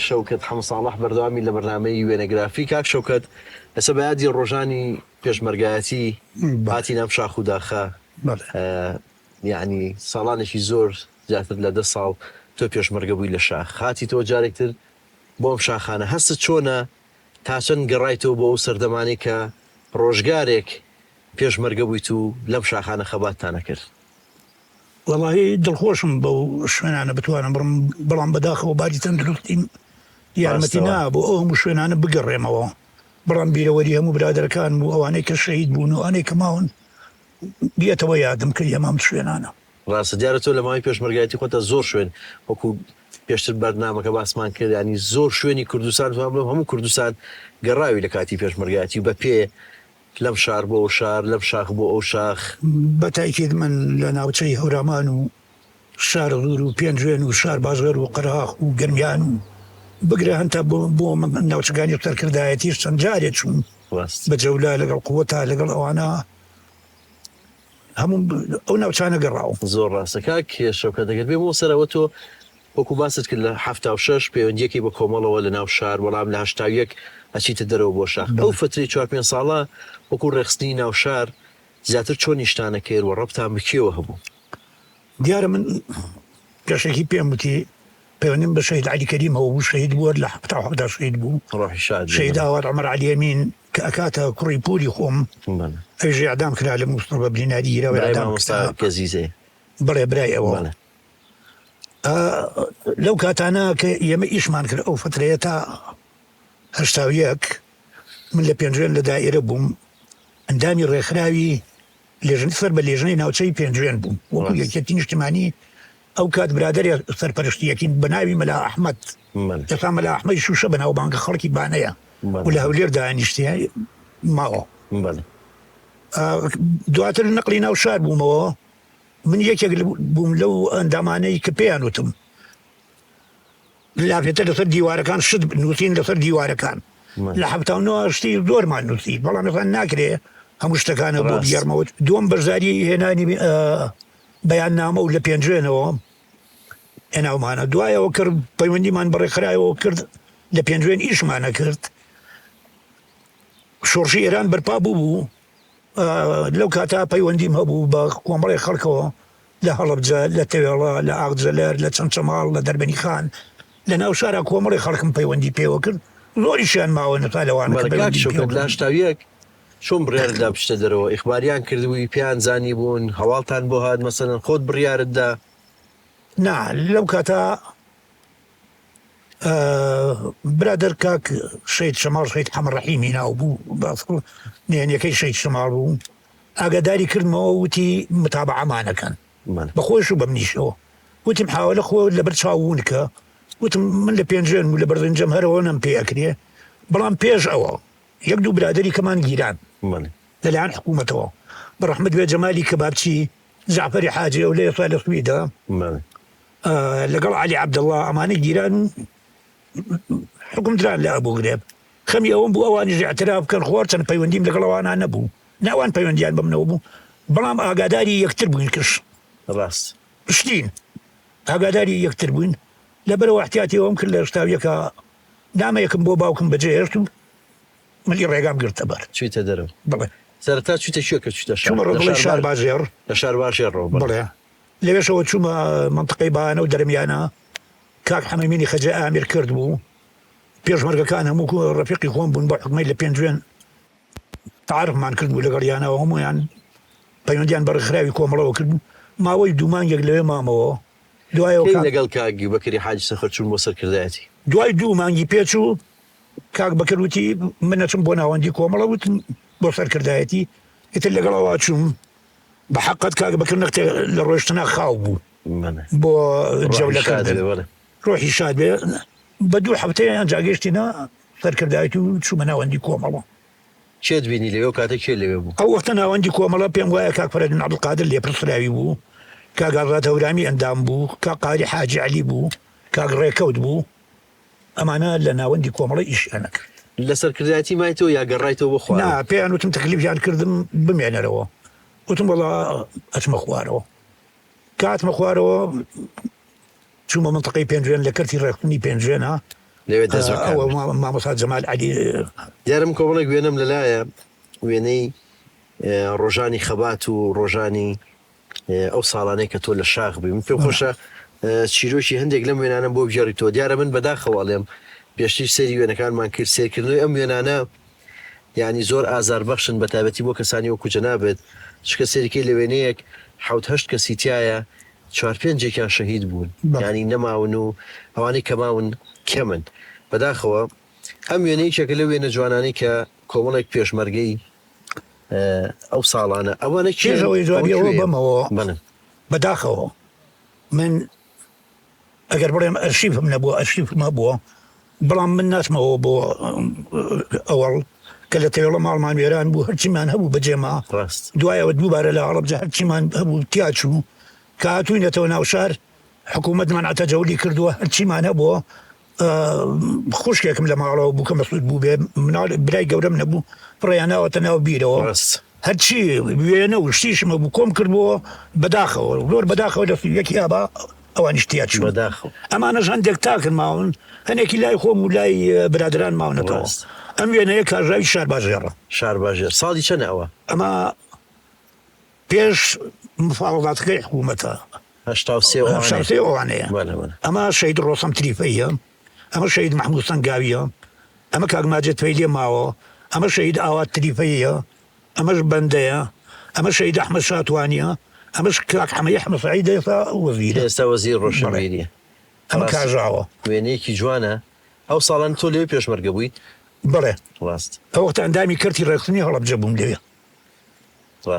شەوکەت حەمەساڵح بەردەوامی لە بەرنامەی وێنەگرافی کاک شەوکەت ئێستا بە یادی ڕۆژانی پێشمەرگایەتی هاتینە ئەم شاخ و داخە یەعنی ساڵانێکی زۆر زیاتر لە دە ساڵ تۆ پێشمەرگە بووی لە شاخ هاتیتەوە جارێک تر بۆ ئەم شاخانە هەستت چۆنە تا چەند گەڕایتەوە بۆ ئەو سەردەمانەی کە ڕۆژگارێک پێشمەرگە بوویت و لەم شاخانە خەباتتان ئەکرد؟ وەڵاهی دڵخۆشم بەو شوێنانە بتوانم بڕم بەڵام بەداخەوە باری تەندروستیم یارمەتی نا بۆ ئەو هەموو شوێنانە بگەڕێمەوە بەڵام بیرەوەری هەموو برادەرەکانم و ئەوانەی کە شەهید بوون و ئەوانەی کە ماون بێتەوە یادم کە ئێمە ئەم شوێنانە. ڕاستە دیارە تۆ لە ماوەی پێشمەرگایەتی خۆتا زۆر شوێن وەکو پێشتر بەرنامەکە باسمان کرد یانی زۆر شوێنی کوردستان توانم بڵێم هەموو کوردستان گەڕاوی لە کاتی پێشمەرگایەتی و بە پێ لەم شار بۆ ئەو شار لەم شاخ بۆ ئەو شاخ. بە تاکید من لە ناوچەی هەورامان و شارەزوور و پێنجوێن و شارباژێر و قەراخ و گەرمیان و بگرە هەنتا بۆ ناوچەکانی سەرکردایەتیش چەند جارێ چووم بە جەولە لەگەڵ قوەتا لەگەڵ ئەوانە هەموو ئەو ناوچانە گەڕاوم. زۆر ڕاستە کاک شەوکەت ئەگەر بێمەوە سەرەوە تۆ وەکو باست کرد لە 76 پەیوەندیەکەی بە کۆمەڵەوە لە ناو شار بەڵام لە 81 ئەچیتە دەرەوە بۆ شاخ ئەو فەترەی چوار پێنج ساڵە وەکو ڕێکخستنی ناو شار زیاتر چۆن ئیشتان ئەکرد و ڕەبتان بە کێوە هەبوو؟ دیارە من پێشەکی پێم وتی پەیوەندیم بە شەهید عەلی کەریمەوە بوو، شەهید بووە لە 77 دا شەهید بوو. ڕۆحی شاد بێ. شەهید ئاوات عومەر عەلی ئەمین کە ئەکاتە کوڕی پووری خۆم، ئەویش ئیعدام کرا لە مووسڵ بە برینداری گیرا و برای ئیعدام مامۆستا کرا. گەزیزەیە. بەڵێ برای ئەوە. بەڵێ. لەو کاتانە کە ئێمە ئیشمان کرد ئەو فەترەیە تا 81 من لە پێنجوێن لە دائیرە بووم، ئەندامی ڕێکخراوی لێژنەی سەر بە لێژنەی ناوچەی پێنجوێن بووم وەکو یەکێتی نیشتمانی ئەو کات برادەرێ سەرپەرشتیەکین بە ناوی مەلا ئەحمەد ئێستا مەلا ئەحمەدی شوشە بەناوبانگە خەڵکی بانەیە و لە هەولێر دانیشتیە ماوە دواتر نەقلی ناو شار بوومەوە من یەکێک بووم لەو ئەندامانەی کە پێیان وتم لافێتە لەسەر دیوارەکان شت نووسین لەسەر دیوارەکان لە 79 شتی زۆرمان نووسی بەڵام ئێستا ناکرێ هەموو شتەکانە بۆ بگێڕمەوە دووەم بەشداری هێنانی بەیاننامە و لە پێنجوێنەوە هێناومانە دوایەوە کرد پەیوەندیمان بە ڕێکخرایەوە کرد لە پێنجوێن ئیشمانە کرد شۆڕشی ئێران بەرپا بوو بوو لەو کاتە پەیوەندیم هەبوو بە کۆمەڵی خەڵکەوە لە هەڵەبجە، لە تەوێڵە، لە ئاغجەلەر، لە چەمچەماڵ، لە دەربەنیخان، لە ناو شارا کۆمەڵێ خەڵکم پەیوەندی پێوە کرد، زۆریشیان ماون تا لەوانە کە بەڵێ کاک پەیوەندیم پێوە شەوکەت لە کردن. 81 چۆن بڕیارت دا بچیتە دەرەوە؟ ئیخباریان کردبووی، پێیان زانیبوون، هەواڵتان بۆ هات مەسەلەن خۆت بڕیارت دا؟ نا، لەو کاتە برادەر کاک شەهید شەماڵ شەهید حەمە ڕەحیمی ناو بوو، بە ئەسڵ نهێنیەکەی شەهید شەماڵ بوو، ئاگاداری کردمەوە وتی متابەعەمان ئەکەن بە خۆیش و بە منیشەوە وتیم حاوەلە خۆ لەبەر چاو وون کە وتم من لە پێنجوێنم و لە بەرزنجەم هەر ئەوەنەم پێ ئەکرێ بەڵام پێش ئەوە یەک دوو برادەری کەمان گیران لەلایەن حکوومەتەوە بە ڕەحمەت بێ جەمالی کەبابچی جەعفەری حاجی ئەو لە ئێستا لە سویدە لەگەڵ عەلی عەبدوڵڵا ئەمانە گیران و حوکم دران لە ئەبوغرێب خەمی ئەوەم بوو ئەوانیش ئیعتراف بکەن خۆ هەرچەند پەیوەندیم لەگەڵ ئەوانە نەبوو نە ئەوان پەیوەندیان بە منەوە بوو بەڵام ئاگاداری یەکتر بووین کش ڕاست شتین ئاگاداری یەکتر بووین لەبەرەوە احتیاتی ئەوەم کرد لە هەشتاویەکە نامەیەکم بۆ باوکم بەجێهێشت و ملی ڕێگام گرتە بەر چویتە دەرەوە بڵێ سەرەتا چویتە کوێ کە چویتە شار چوومە ڕۆگڵی شار باژێڕ لە شار باژێڕەوە بڵێ لەوێشەوە چوومە مەنتقەی بانە و دەرمیانە کاک حەمەمینی خەجە ئامیر کرد بوو پێشمەرگەکان هەموو ڕەفیقی خۆم بوون بە حوکمەی لە پێنجوێن تەعارفمان کرد بوو لەگەڵیانەوە هەموویان پەیوەندیان بە ڕێکخراوی کۆمەڵەوە کرد بوو ماوەی دوو مانگێک لەوێ مامەوە دوایەوە کەی لەگەڵ کاک بەکری حاجی سەخر چوون بۆ سەرکردایەتی؟ دوای دوو مانگی پێچوو کاک بەکر وتی من ئەچم بۆ ناوەندی کۆمەڵە وتم بۆ سەرکردایەتی ئیتر لەگەڵ ئەوە چووم بە حەقت کاک بەکر نەختێ لە ڕۆیشتنا خاو بوو بۆ جەولەکردن ڕۆحی شاد بێ بە دوو هەفتەیە ئەنجا گەیشتینە سەرکردایەتی و چوومە ناوەندی کۆمەڵە. کێت بینی لەوێ ئەو کاتە کێ لەوێ بوو؟ ئەو وەختە ناوەندی کۆمەڵە پێم وایە کاک فەرەدون عەبدولقادر لێپرسراوی بوو، کاک ئازاد هەورامی ئەندام بوو، کاک قاری حاجی عەلی بوو، کاک ڕێکەوت بوو، ئەمانە لە ناوەندی کۆمەڵە ئیشیان ئەکرد. لە سەرکردایەتی مایتەوە یا گەڕایتەوە بۆ خوارەوە؟ نا، پێیان وتم تەکلیفیان کردم بمێنەرەوە، وتم وەڵا ئەچمە خوارەوە. کە هاتمە خوارەوە چوومە مەنتقەی پێنجوێن لە کەرتی ڕێکخستنی پێنجوێنە لەوێ دەست بەکار ئەوە مامۆستا جەمال عەلی. دیارە من کۆمەڵێک وێنەم لەلایە وێنەی ڕۆژانی خەبات و ڕۆژانی ئەو ساڵانەی کە تۆ لە شاخ بووی من پێم خۆشە چیرۆکی هەندێک لەم وێنانەم بۆ بگێڕیتەوە دیارە من بەداخەوە ئەڵێم پێشتریش سەیری وێنەکانمان کرد سەیرکردنەوەی ئەم وێنانە یانی زۆر ئازاربەخشن بەتایبەتی بۆ کەسانی وەکو جەنابت چونکە سەیرکەی لە وێنەیەک حەوت هەشت کەسی تیایە. چوار پێنجێکیان شەهید بوون یانی نەماون و ئەوانەی کە ماون کەمن بەداخەوە ئەم وێنە یەکێکە لەو وێنە جوانانەی کە کۆمەڵێک پێشمەرگەی ئەو ساڵانە ئەوانە پێش ئەوەی جوابی ئەوە بەمەوە بەداخەوە من ئەگەر بڵێم ئەرشیفم نەبووە ئەرشیفم هەبووە بەڵام من ناچمەوە بۆ ئەوەڵ کە لە تەوێڵە ماڵمان وێران بوو هەرچیمان هەبوو بەجێما ڕاست دوایەوە دووبارە لە هەڵەبجە هەرچیمان هەبوو تیا چوو کە هاتووینەتەوە ناو شار حکوومەت مەنع تەجەولی کردووە هەرچیمان هەبووە خوشکێکم لە ماڵەوە بوو کە مەسعود بوو بێ مناڵ برای گەورەم نەبوو فڕێیان ناوەتە ناو بیرەوە ڕاست. هەرچی وێنە و شتیشم هەبوو کۆم کردبووە بەداخەوە زۆر بەداخەوە لە یەکی ئابا ئەوانیش تیا چوون بەداخەوە. ئەمانەش هەندێک تاکن ماون هەنێکی لای خۆم و لای برادەران ماونەتەوە ڕاست. ئەم وێنەیە کاژاوی شارباژێڕە. شارباژێر ساڵی چەنە ئەوە؟ ئەمە پێش مفاوەزاتەکەی حکوومەتە. 83 ئەوانەیە. 83 ئەوانەیە. بەلێ بەلێ. ئەمە شەهید ڕۆسەم تریفەییە، ئەمە شەهید مەحموود سەنگاوییە، ئەمە کاک ماجد فەیلیە ماوە، ئەمە شەهید ئاوات تریفەییە، ئەمەش بەندەیە، ئەمە شەهید ئەحمەد شاتوانییە، ئەمەش کاک حەمەی ئەحمەد سەعیدە ئێستا وەزیرە. ئێستا وەزیر ڕۆشنبیرییە. ئەمە کاژاوە. وێنەیەکی جوانە. ئەو ساڵانە تۆ لەوێ پێشمەرگە بوویت؟ بەڵێ. ڕاست. ئەو وەختە ئەندامی کەرتی ڕێکخستنی هەڵەبجە بووم لەوێ.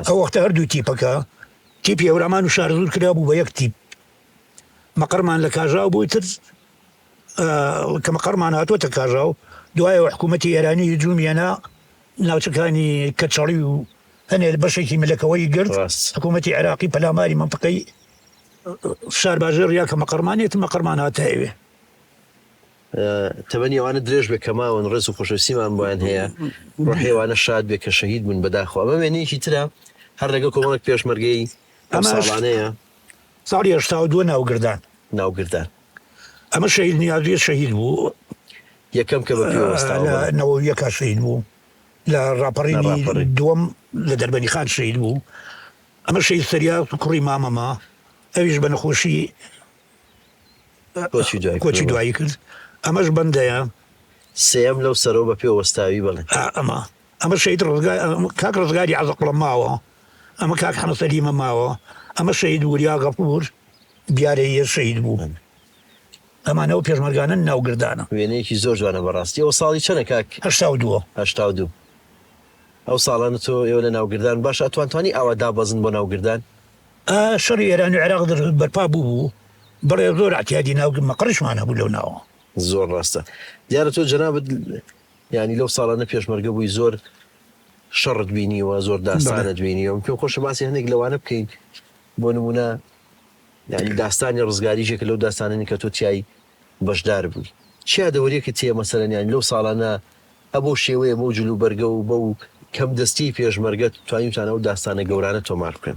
ئەو وەختە هەردوو تیپەکە، تیپی هەورامان و شارەزوور کرابوو بە یەک تیپ. مەقەڕمان لە کاژاو بوو، ئیتر کە مەقەڕمان هاتووەتە کاژاو، دوایەوە حکوومەتی ئێرانی هجوومی هێنا ناوچەکانی کەچەڵی و هەنێ بەشێکی ملەکەوەی گرت. حکوومەتی عێراقی پەلاماری مەنتقەی شارباژێڕ یا کە مەقەڕمان ئیتر مەقەڕمان هاتە ئەوێ. تەمەنی ئەوانە درێژ بێ کە ماون ڕێز و خۆشەویستیمان بۆیان هەیە ڕۆحی ئەوانە شاد بێ کە شەهید بوون بەداخەوە ئەمە وێنەیەکی ترە هەر لەگەڵ کۆمەڵێک پێشمەرگەی ئەم ئەمەش ساڵانەیە. ساڵی 82 ناوگردان. ناوگردان. ئەمە شەهید نیازیە شەهید بوو. یەکەم کە بە پێوە وەستاوە لە بەڵێ. نەوەویەکا شەهید بوو. لە لە ڕاپەڕینی ڕاپەڕین. دووەم لە دەربەنیخان شەهید بوو. ئەمە شەهید سەریاس کوڕی مامەمە ئەویش بە نەخۆشی کۆچی دوایی کۆچی دوایی کرد ئەمەش بەندەیە. سێیەم لەو سەرەوە بە پێ وەستاوی بەڵێ. ئەمە ئەمە شەهید ڕزگار کاک ڕزگاری عەزقڵە ماوە ئەمە کاک حەمە سەلیمە ماوە ئەمە شەهید وریا غەفور بیارەییە شەهید بوو ئەمانە ئەو پێشمەرگانەن ناوگردانە. وێنەیەکی زۆر جوانە بەڕاستی ئەوە ساڵی چەنە کاک؟ 82. 82 ئەو ساڵانە تۆ ئێوە لە ناوگردان باشە ئەتوانتوانی ئاوا دابەزن بۆ ناوگردان؟ شەڕی ئێران و عێراق بەرپا بووبوو، بەڵێ زۆر ئەعتیادی ناو مەقەڕیشمان هەبوو لەو ناوە. زۆر ڕاستە. دیارە تۆ جەنابت یانی لەو ساڵانە پێشمەرگە بووی زۆر شەڕت بینیوە، زۆر داستانت بینیوە. من پێم خۆشە باسی هەندێک لەوانە بکەین. بۆ نموونە یانی داستانی ڕزگاری یەکێکە لەو داستانانەی کە تۆ تیای بەشدار بووی. چ یادەوەرییەکت هەیە مەسەلەن یانی لەو ساڵانە ئە بەو شێوەیە بەو جل و بەرگە و بەو کەم دەستیەی پێشمەرگە توانیوتانە ئەو داستانە گەورانە تۆمار بکەن؟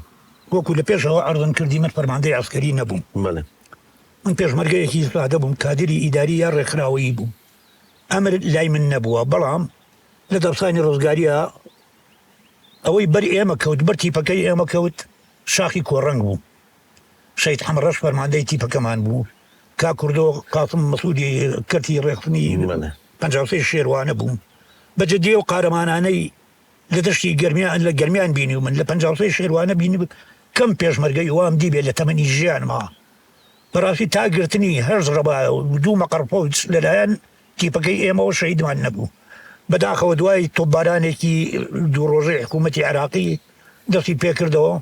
وەکو لە پێشەوە عەرزم کردی من فەرماندەی عەسکەری نەبووم. بەڵێ. من پێشمەرگەیەکی سادە بووم، کادری ئیداری یا ڕێکخراوەیی بووم. ئەمر لای من نەبووە، بەڵام لە دەرسانی ڕزگارییا ئەوەی بەر ئێمە کەوت، بەر تیپەکەی ئێمە کەوت، شاخی کۆڕەنگ بوو. شەهید حەمەڕەش فەرماندەی تیپەکەمان بوو، کاک کوردۆ قاسم مەسعودی کەرتی ڕێکخستنی 53 شێروانە بوو. بە جدی ئەو قارەمانانەی لە دەشتی گەرمیان لە گەرمیان بینیومن لە 53 شێروانە بینی کەم پێشمەرگەی وام دیبێ لە تەمەنی ژیانما. بەڕاستی تا گرتنی هەشت ڕەبایە و دوو مەقەڕ فەوج لەلایەن تیپەکەی ئێمەوە شەهیدمان نەبوو. بەداخەوە دوای تۆپبارانێکی دوو ڕۆژەی حکوومەتی عێراقی دەستی پێکردەوە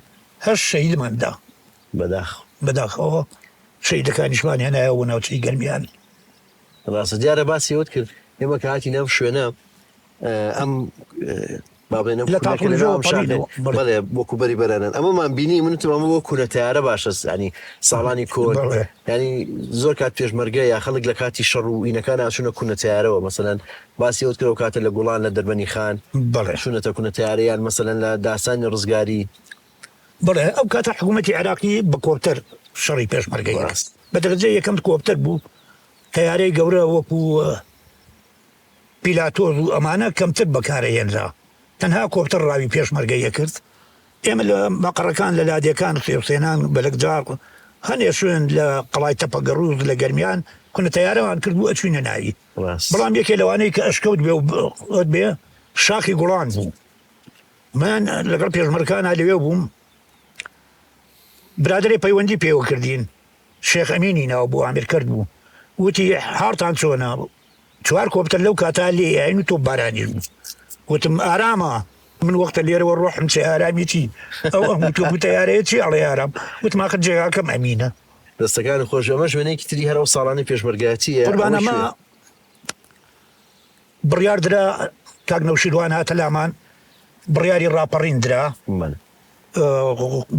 هەشت شەهیدمان دا. بەداخەوە. بەداخەوە شەهیدەکانیشمان هێنایەوە بۆ ناوچەی گەرمیان. ڕاستە دیارە باسی ئەوەت کرد ئێمە کە هاتینە ئەم شوێنە ئەم با بڵێین ئەم لە کونە کە لەناو تاتڵوجەوە ئەم شاخەی پەڕینەوە بەڵێ. بەڵێ وەکوو بەری بەرانان ئەمەمان بینی من وتم ئەمە بۆ کونە تەیارە باشە یانی ساڵانی کۆن بەڵێ. یانی زۆر کات پێشمەرگە یا خەڵک لە کاتی شەڕ و ئینەکانا چوونە کونە تەیارەوە مەسەلەن باسی ئەوەت کرد ئەو کاتە لە گوڵان لە دەربەنی خان بەڵێ. چوونەتە کونە تەیارە یان مەسەلەن لە داستانی ڕزگاری. بەڵێ ئەو کاتە حکوومەتی عێراقی بە کۆپتەر شەڕی پێشمەرگەی کرد ڕاست. بە دەرەجەی یەکەم کۆپتەر بوو تەیارەی گەورە وەکوو پیلاتۆز و ئەمانە کەمتر بەکارئەهێنرا، تەنها کۆپتەر ڕاوی پێشمەرگەی ئەکرد، ئێمە لە مەقەڕەکان لە لادێکان، سێوسێنان، بەلەکجاڕ، هەنێ شوێن لە قەڵای تەپەگەڕووز لە گەرمیان کونە تەیارەمان کردبوو ئەچوینە ناوی، بەڵام یەکێ لەوانەی کە ئەشکەوت بێ و بێ شاخی گوڵان بوو، من لەگەڵ پێشمەرگەکانا لەوێ بووم. برادەرێ پەیوەندی پێوە کردین شێخ ئەمینی ناو بوو ئامیر کەرت بوو وتی حاڵتان چۆنە چوار کۆپتەر لەو کاتا لێ یاین و تۆپبارانیش بوو وتم ئارامە من وەختە لێرەوە ڕۆحم چێ ئارامی چی ئەو ئەم تۆپ و تەیارەیە چی ئەڵێ ئارام وتم ئاخر جێگاکەم ئەمینە. دەستەکانت خۆش ئەمەش وێنەیەکی تری هەر ئەو ساڵانەی پێشمەرگایەتییە قوربان ئەوە ئەمە کوێیە؟ بڕیار درا کاک نەوشیروان هاتە لامان بڕیاری ڕاپەڕین درا بەڵێ.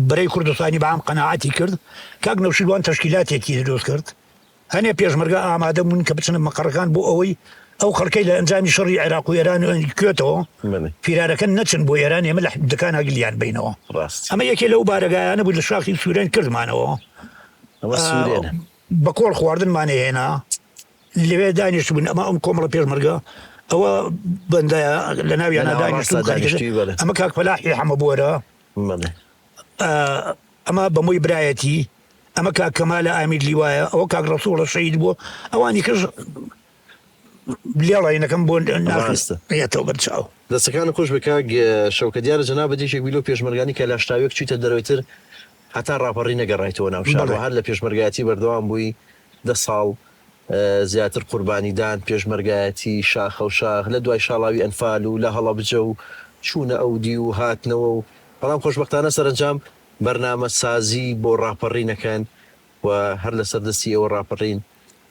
بەرەی کوردستانی بە عام قەناعەتی کرد کاک نەوشیروان تەشکیلاتێکی دروست کرد هەنێ پێشمەرگە ئامادە بوون کە بچنە مەقەڕەکان بۆ ئەوەی ئەو خەڵکەی لە ئەنجامی شەڕی عێراق و ئێران و کوێتەوە فیرارەکەن نەچن بۆ ئێران ئێمە لە حدودەکانا گلیان بەینەوە. ئەمە یەکێ لەو بارەگایانە بوو لە شاخی سوورێن کردمانەوە. بە کۆڵ خواردنمان ئەهێنا لەوێ دانیشتبووین ئەمە ئەم کۆمەڵە پێشمەرگە ئەوە بەندە لە ناویانە دانیشتوون ئەمە کاک فەلاحی حەمە بۆرە. ئەمە بەمۆی برایەتی، ئەمە کاک کەمالە ئامیر لیوایە، ئەوە کاک ڕەسوڵە شەهید بووە، ئەوانی کەش لێڵاینەکەم بۆ ناخێتەوە بەر چاو. دەستەکانت خۆش بێ کاک شەوکەت، دیارە جەنابت یەکێک بووی لەو پێشمەرگانەی کە لاشتاوێک چوویتە دەرەوەی تر هەتا ڕاپەڕی نەگەڕایتەوە ناو شار و هەر لە پێشمەرگایەتی بەردەوام بووی دە ساڵ زیاتر قوربانیدان، پێشمەرگایەتی، شاخە و شاخ، لە دوای شاڵاوی ئەنفال و لە هەڵەبجە و چوونە ئەودیو و هاتنەوە و بەڵام خۆشبەختانە سەرەنجام بەرنامە سازی بۆ ڕاپەڕین ئەکەن و هەر لەسەر دەستی ئێوە ڕاپەڕین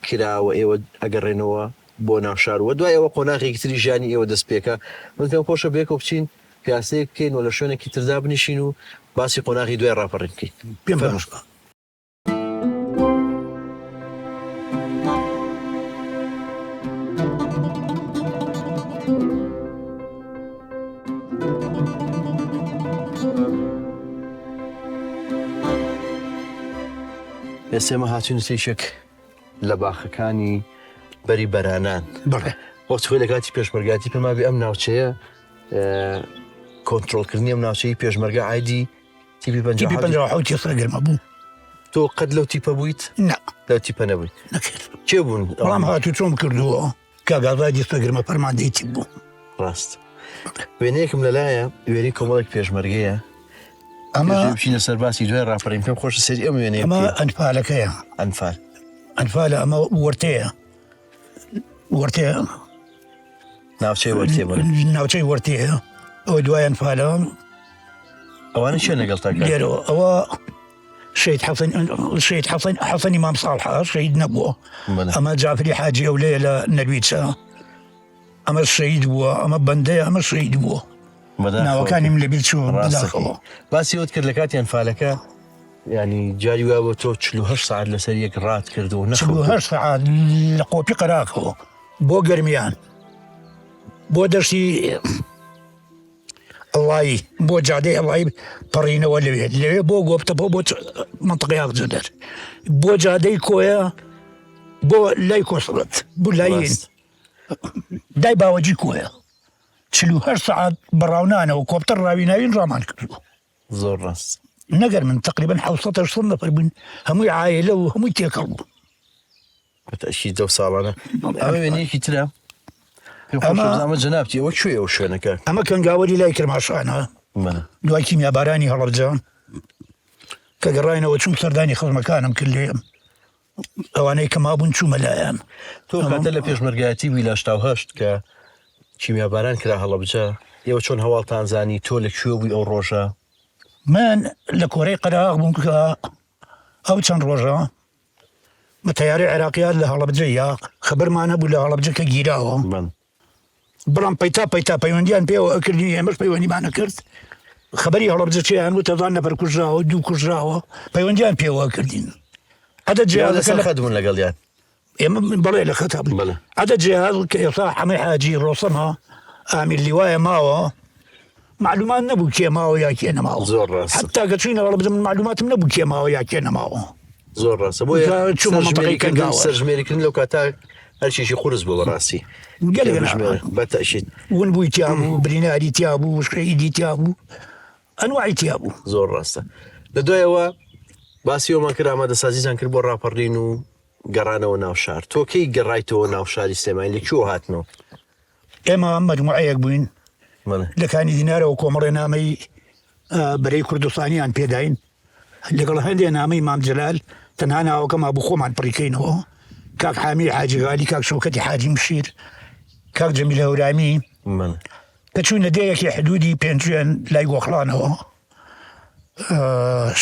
کرا و ئێوە ئەگەڕێنەوە بۆ ناو شار و دوای ئەوە قۆناغێکی تری ژیانی ئێوە دەست پێکا. من پێم خۆشە بەیەکەوە بچین پیاسەیەک بکەین و لە شوێنێکی تر دابنیشین و باسی قۆناغی دوای ڕاپەڕین بکەین. پێم فەرموو. باشە. ئێستا ئێمە هاتوینەتە یەکێک لە باخەکانی بەری بەرانان. بەڵێ. وەختی خۆی لە کاتی پێشمەرگاتی پێم وابێ ئەم ناوچەیە کۆنترۆڵکردنی ئەم ناوچەی پێشمەرگە عایدی تیپی تیپی 57 ی سەرگەرمە بوو. تۆ قەت لەو تیپە بوویت؟ نا. لەو تیپە نەبوویت. نەخێر. کێ بوون؟ بەڵام هاتوچۆم کردووە. کاک ئازادی سەرگەرمە فەرماندەی تیپ بوو. ڕاست. وێنەیەکم لەلایە، وێنەی کۆمەڵێک پێشمەرگەیە. ئەمە بچینە سەر باسی دوای ڕاپەڕین پێم خۆشە سەیری ئەم وێنەیە ئەمە بکەین. ئەنفالەکەیە. ئەنفال. ئەنفالە ئەمە وەرتەیە. وەرتەیە. ناوچەی وەرتێ بڵێ. ناوچەی وەرتێ ئەوە دوای ئەنفالە. ئەوانە چێن لەگەڵ تا کاک؟ لێرەوە ئەوە شەهید حەسەن شەهید حەسەن حەسەنی مام ساڵحە شەهید نەبووە. بەڵێ. ئەمە جافری حاجی ئەولەیە لە نەرویجە. ئەمە شەهید بووە ئەمە بەندەیە ئەمە شەهید بووە. بەداخەوە. ناوەکانیم لەبیر چووە ڕاستەکەی. بەداخەوە. باسی ئەوەت کرد لە کاتی ئەنفالەکە یانی جاری وا بۆ تۆ 48 سەعات لەسەر یەک ڕات کرد و نەخەوت. 48 سەعات لە قۆپی قەراخەوە بۆ گەرمیان بۆ دەشتی ئەڵایی بۆ جادەی ئەڵایی پەڕینەوە لەوێ لەوێ بۆ گۆپتەپۆ بۆ منطقەی ئاغجەدەر بۆ جادەی کۆیە بۆ لای کۆسڵەت بۆ لای دای باوەجی کۆیە 48 سەعات بەڕاونانەوە کۆپتەر ڕاوی ناوین ڕامان کردووە زۆر ڕاست نەگەر من تقریبا 700 800 نەفەر بووین هەمووی عایلە و هەمووی تێکەڵ بوو بەتەئکید لەو ساڵانە. ئەمە وێنەیەکی ترە پێم خۆشە بزانم جەنابتی ئەوە کوێیە ئەو شوێنەکە؟ ئەمە کەنگاوەری لای کرماشانە دوای کیمیابارانی هەڵەبجە کە گەڕاینەوە چووم سەردانی خزمەکانم کرد لێ ئەوانەی کە مابوون چوومە لایان. تۆ کاتە لە پێشمەرگایەتی بووی لە 88 کە کیمیاباران کرا هەڵەبجە ئێوە چۆن هەواڵتان زانی تۆ لە کوێ بووی ئەو ڕۆژە؟ من لە کۆرەی قەراغ بووم کە ئەو چەند ڕۆژە بە تەیارەی عێراقیات لە هەڵەبجە یا خەبەرمان هەبوو لە هەڵەبجە کە گیراوە بەڵام پەیتا پەیتا پەیوەندیان پێوە ئەکردین ئێمەش پەیوەندیمان ئەکرد خەبەری هەڵەبجە چیان وت هەزار نەفەر کوژراوە دوو کوژراوە پەیوەندیان پێوە ئەکردین عەدەد جیاوازەکە لە خەت بوون لەگەڵیان ئێمە بەڵێ لە خەتا بووین بەڵێ. عەدەد جیاواز کە ئێستا حەمەی حاجی ڕۆسەمە ئامیر لیوایە ماوە معلومات نەبوو کێ ماوە یا کێ نەماوە زۆر ڕاستە. حتا کە چوینە هەڵەبجە من معلوماتم نەبوو کێ ماوە یا کێ نەماوە زۆر ڕاستە بۆیە جا چوومە مەنتەقەی سەرژمێریکردن کەنگاوەر. سەرژمێریکردن لەو کاتە هەرچێکی قورس بوو بەڕاستی گەلێک کێ بژمێرێ بە تەئکید ون بووی تیا بوو بریناری تیا بوو شەهیدی تیا بوو ئەنواعی تیا بوو. زۆر ڕاستە لە دوایەوە باسی ئەومان کرد ئامادەسازیتان کرد بۆ ڕاپەڕین و گەڕانەوە ناو شار تۆ کەی گەڕایتەوە ناو شاری سلێمانی لە کوێوە هاتنەوە؟ ئێمە مەجموعەیەک بووین بەڵێ. لە کانی دینارەوە کۆمەڵێ نامەی بەرەی کوردستانیان پێداین. لەگەڵ هەندێ نامەی مام جەلال تەنها ناوەکە مابوو خۆمان پڕیکەینەوە کاک حامی حاجی غالی کاک شەوکەتی حاجی مشیر کاک جەمیل هەورامی کە چووینە دێیەکی حدودی پێنجوێن لای گۆخڵانەوە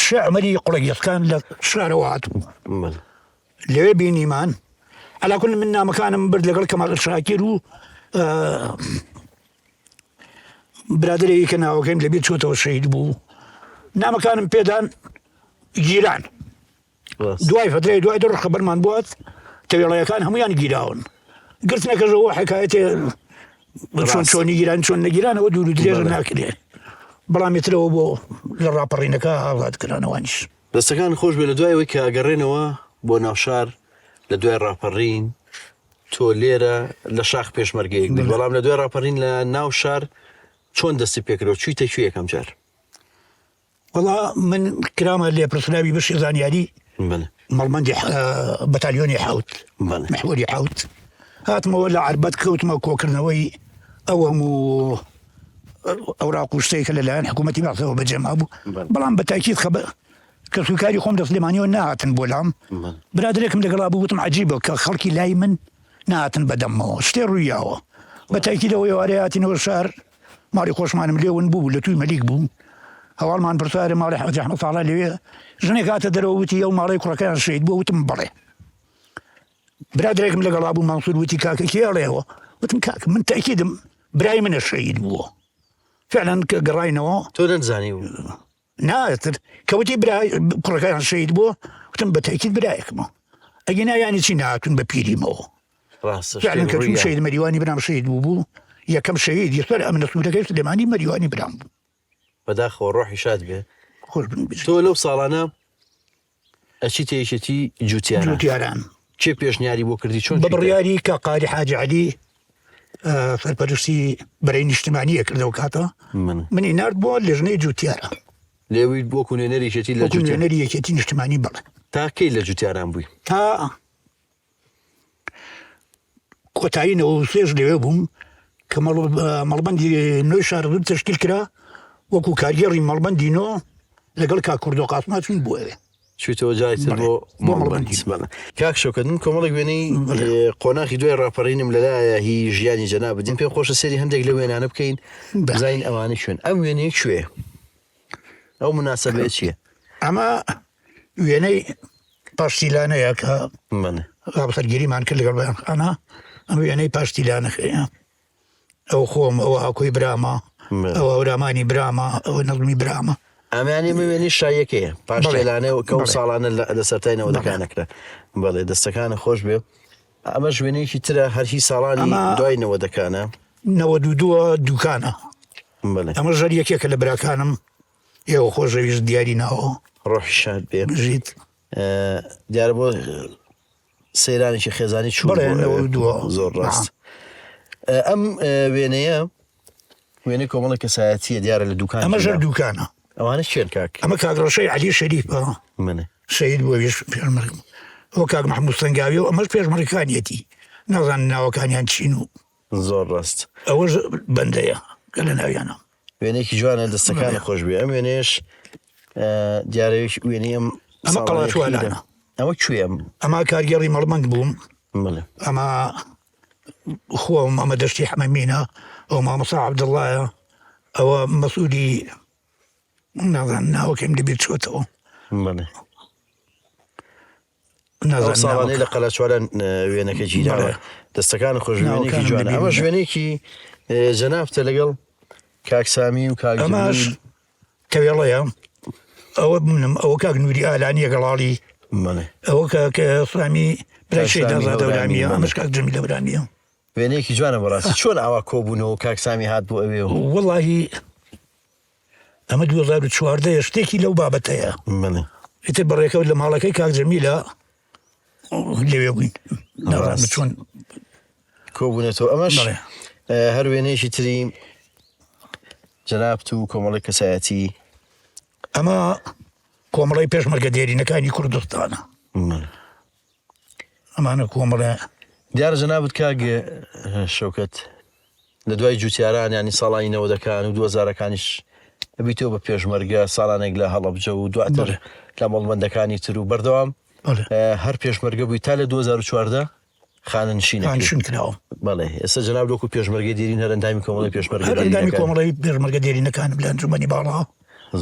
شێ عومەری قوڵەگێسکان لە شارەوە هاتبوو لەوێ بینیمان عەلا کول من نامەکانم برد لەگەڵ کەمال شاکیر و برادەرێکی کە ناوەکەیم لەبیر چۆتەوە شەهید بوو نامەکانم پێدان گیران دوای فترەی دوای دڕ خبرمان بوات تەوێڵەکان هەمویان گیراون گرتنەکەشەوە حکایەتێ چۆن چۆنی گیران چۆن نەگیرانەوە دوور و درێژە ناکرێ بەڵام ترەوە بۆ لە ڕاپەڕینەکە ئازاد کرانەوانیش دەستەکان خۆش بێ لە دوای ئەوەی کە ئەگەڕێنەوە بۆ ناوشار لە دوای ڕاپەڕین تۆ لێرە لە شاخ پێشمەرگەیەک بووی بەڵام لە دوای ڕاپەڕین لە ناو شار چۆن دەستی پێکرەوە چوویتە کوێ یەکەم جار؟ وەڵا من کرامە لێپرسراوی بەشی زانیاری مەڵبەندی بەتالیۆنی حوت محوەری حوت هاتمەوە لە عربەت کەوتمە کۆکردنەوەی ئەو هەموو ئەوراق و شتێک کە لەلایەن حکوومەتی بەعسەوە بەجێ مابوو بەڵام بە تاکید خەبە کەسوکاری خۆم لە سلێمانیەوە نهاتن بۆ لام برادرێکم لەگەڵا بوو وتم عجیبە کە خەڵکی لای من نهاتن بەدەمەوە شتێ ڕوویاوە بە تاکیدەوە ئێوارێ هاتینەوە شار ماڵی خۆشمانم لێ ون بوو لە توی مەلیک بوو هەواڵمان پرسیارە ماڵی حەجی ئەحمەد ساڵح لەوێ ژنێک هاتە دەرەوە وتی ئەو ماڵەی کوڕەکەیان شەهید بووە وتم بەڵێ برادرێکم لەگەڵا بوو مەنسوور وتی کاکە کێ ئەڵێەوە وتم کاکە من تەئکیدم برای منە شەهید بووە فعلا کە گەڕاینەوە تۆ نەتزانی بوو ناتر کەوتی برای کوڕەکەیان شەهید بووە وتم بە تەئکید برایەکمە ئەگینا یانی چی نهاتوون بە پیریمەوە ڕاستە فعلا شتێک کە چوو ڕوویدا. شەهید مەریوانی برام شەهید بوو بوو یەکەم شەهید یەکسەر ئەمنە سوورەکەی سلێمانی مەریوانی برام بوو بەداخەوە ڕۆحی شاد بێ خۆش بن بژی. تۆ لەو ساڵانە ئەچیتە یەکێتی جوتیاران جوتیاران کێ پێشنیاری بۆ کردی چۆن بە چوویتە؟ بڕیاری کاک قاری حاجی عەلی سەرپەرشتی بەرەی نیشتمانیە کرد ئەو کاتە من منی نارد بۆ لێژنەی جوتیاران لێوی وەکو نوێنەری یەکێتی لە وەکو جوتیار نوێنەری یەکێتی نیشتمانی بەڵێ تا کەی لە جوتیاران بووی؟ تا کۆتایی 93 لەوێ بووم کە مەڵبەندی نۆی شارەزوور تەشکیل کرا وەکو کارگێڕی مەڵبەندی نۆ لەگەڵ کاک کوردۆ قاسما چووین بۆ ئەوێ. چویتەوە جارێک تر بۆ مەڵبەندی. کاک شەوکەت من کۆمەڵێک وێنەی قۆناخی دوای ڕاپەڕینم لەلایە هی ژیانی جەنابت دیم پێم خۆشە سەیری هەندێک لەو وێنانە بکەین بزانین ئەوانە کوێن ئەم وێنەیە کوێ ئەو مناسبەیە چییە؟ ئەمە وێنەی پاشتیلانەیە کە هاوسەرگیریمان کرد لەگەڵ بەیانخانە ئەم وێنەی پاشتیلانەکەیە ئەو خۆم ئەوە ئاکۆی برامە ئەوە هەورامانی برامە ئەوە نەزمی برامە. ئەمانی من وێنەی شاییەکەیە پاش تێلانە و کە ئەو ساڵانە لە سەرتای نەوەدەکان نەکرا بەڵێ دەستەکانە خۆش بێ ئەمەش وێنەیەکی ترە هەر هی ساڵانی دوای نەوەدەکانە. 92 دوکانە ئەمە ژەر یەکێکە لە براکانم ئێوە خۆشەویست دیاری ناوە. ڕۆحی شاد بێ. بژیت. دیارە بۆ سەیرانێکی خێزانی چوون بەڵێ، 92. زۆر ڕاست. ئەم وێنەیە وێنەی کۆمەڵێک کەسایەتییە دیارە لە دوکان ئەمە ژەر دوکانە. ئەوانە کێن کاک؟ ئەمە کاک ڕەشەی عەلی شەریفە. منە. شەهید بووە ویش پێشمەرگ بوو. ئەوە کاک مەحموود سەنگاویە و ئەمەش پێشمەرگەکانیەتی. نازانم ناوەکانیان چین و. زۆر ڕاست. ئەوەش بەندەیە کە لە ناویانە. وێنەیەکی جوانە دەستەکانت خۆش بێ ئەم وێنەیەش دیارە وێنەی ئەم ئەمە قەڵاچوالانە. ئەوە کوێ ئەم؟ ئەمە کارگێڕی مەڵبەند بووم. بەڵێ. ئەمە خۆم ئەمە دەشتی حەمەمینە ئەو مامۆستا عەبدوڵڵایە ئەوە مەسعودی نازانم ناوەکەیم لەبیر چۆتەوە. بەڵێ. ئەو ساڵانەی لە قەلەچواران وێنەکە گیراوە دەستەکان خۆش وێنەیەکی جوانە ئەمەش وێنەیەکی جەنابتە لەگەڵ کاک سامی و کاک ئەمەش تەوێڵەیە ئەوە منم ئەوە کاک نوری ئالانیە گەڵاڵی ئەوە کاک سامی برای شەهید ئازاد هەورامیە ئەمەش کاک جەمیل هەورامیە وێنەیەکی جوانە بەڕاستی چۆن ئاوا کۆبوونەوە کاک سامی هات بۆ ئەوێ و وەڵاهی ئەمە 2014 یە شتێکی لەو بابەتەیە بەڵێ. ئیتر بەڕێکەوت لە ماڵەکەی کاک جەمیلە لەوێ بووین نازانم ڕاست. چۆن کۆبوونەتەوە ئەمەش بەڵێ. هەر وێنەیەکی تری جەنابت و کۆمەڵی کەسایەتی ئەمە کۆمەڵەی پێشمەرگە دێرینەکانی کوردستانە بەڵێ. ئەمانە کۆمەڵە. دیارە جەنابت کاک شەوکەت لە دوای جوتیاران یانی ساڵانی نەوەدەکان و دووەزارەکانیش ئەبیتەوە بە پێشمەرگە ساڵانێک لە هەڵەبجە و دواتر بەڵێ. لە مەڵبەندەکانی تر و بەردەوام هەر پێشمەرگە بووی تا لە 2014 خانەنشین خانشین کراوم. بەڵێ ئێستا جەناب وەکو پێشمەرگەی دێرین هەر ئەندامی کۆمەڵەی پێشمەرگە هەر ئەندامی دێرینەکانی. کۆمەڵەی پێشمەرگە دێرینەکانم لە ئەنجومەنی باڵا.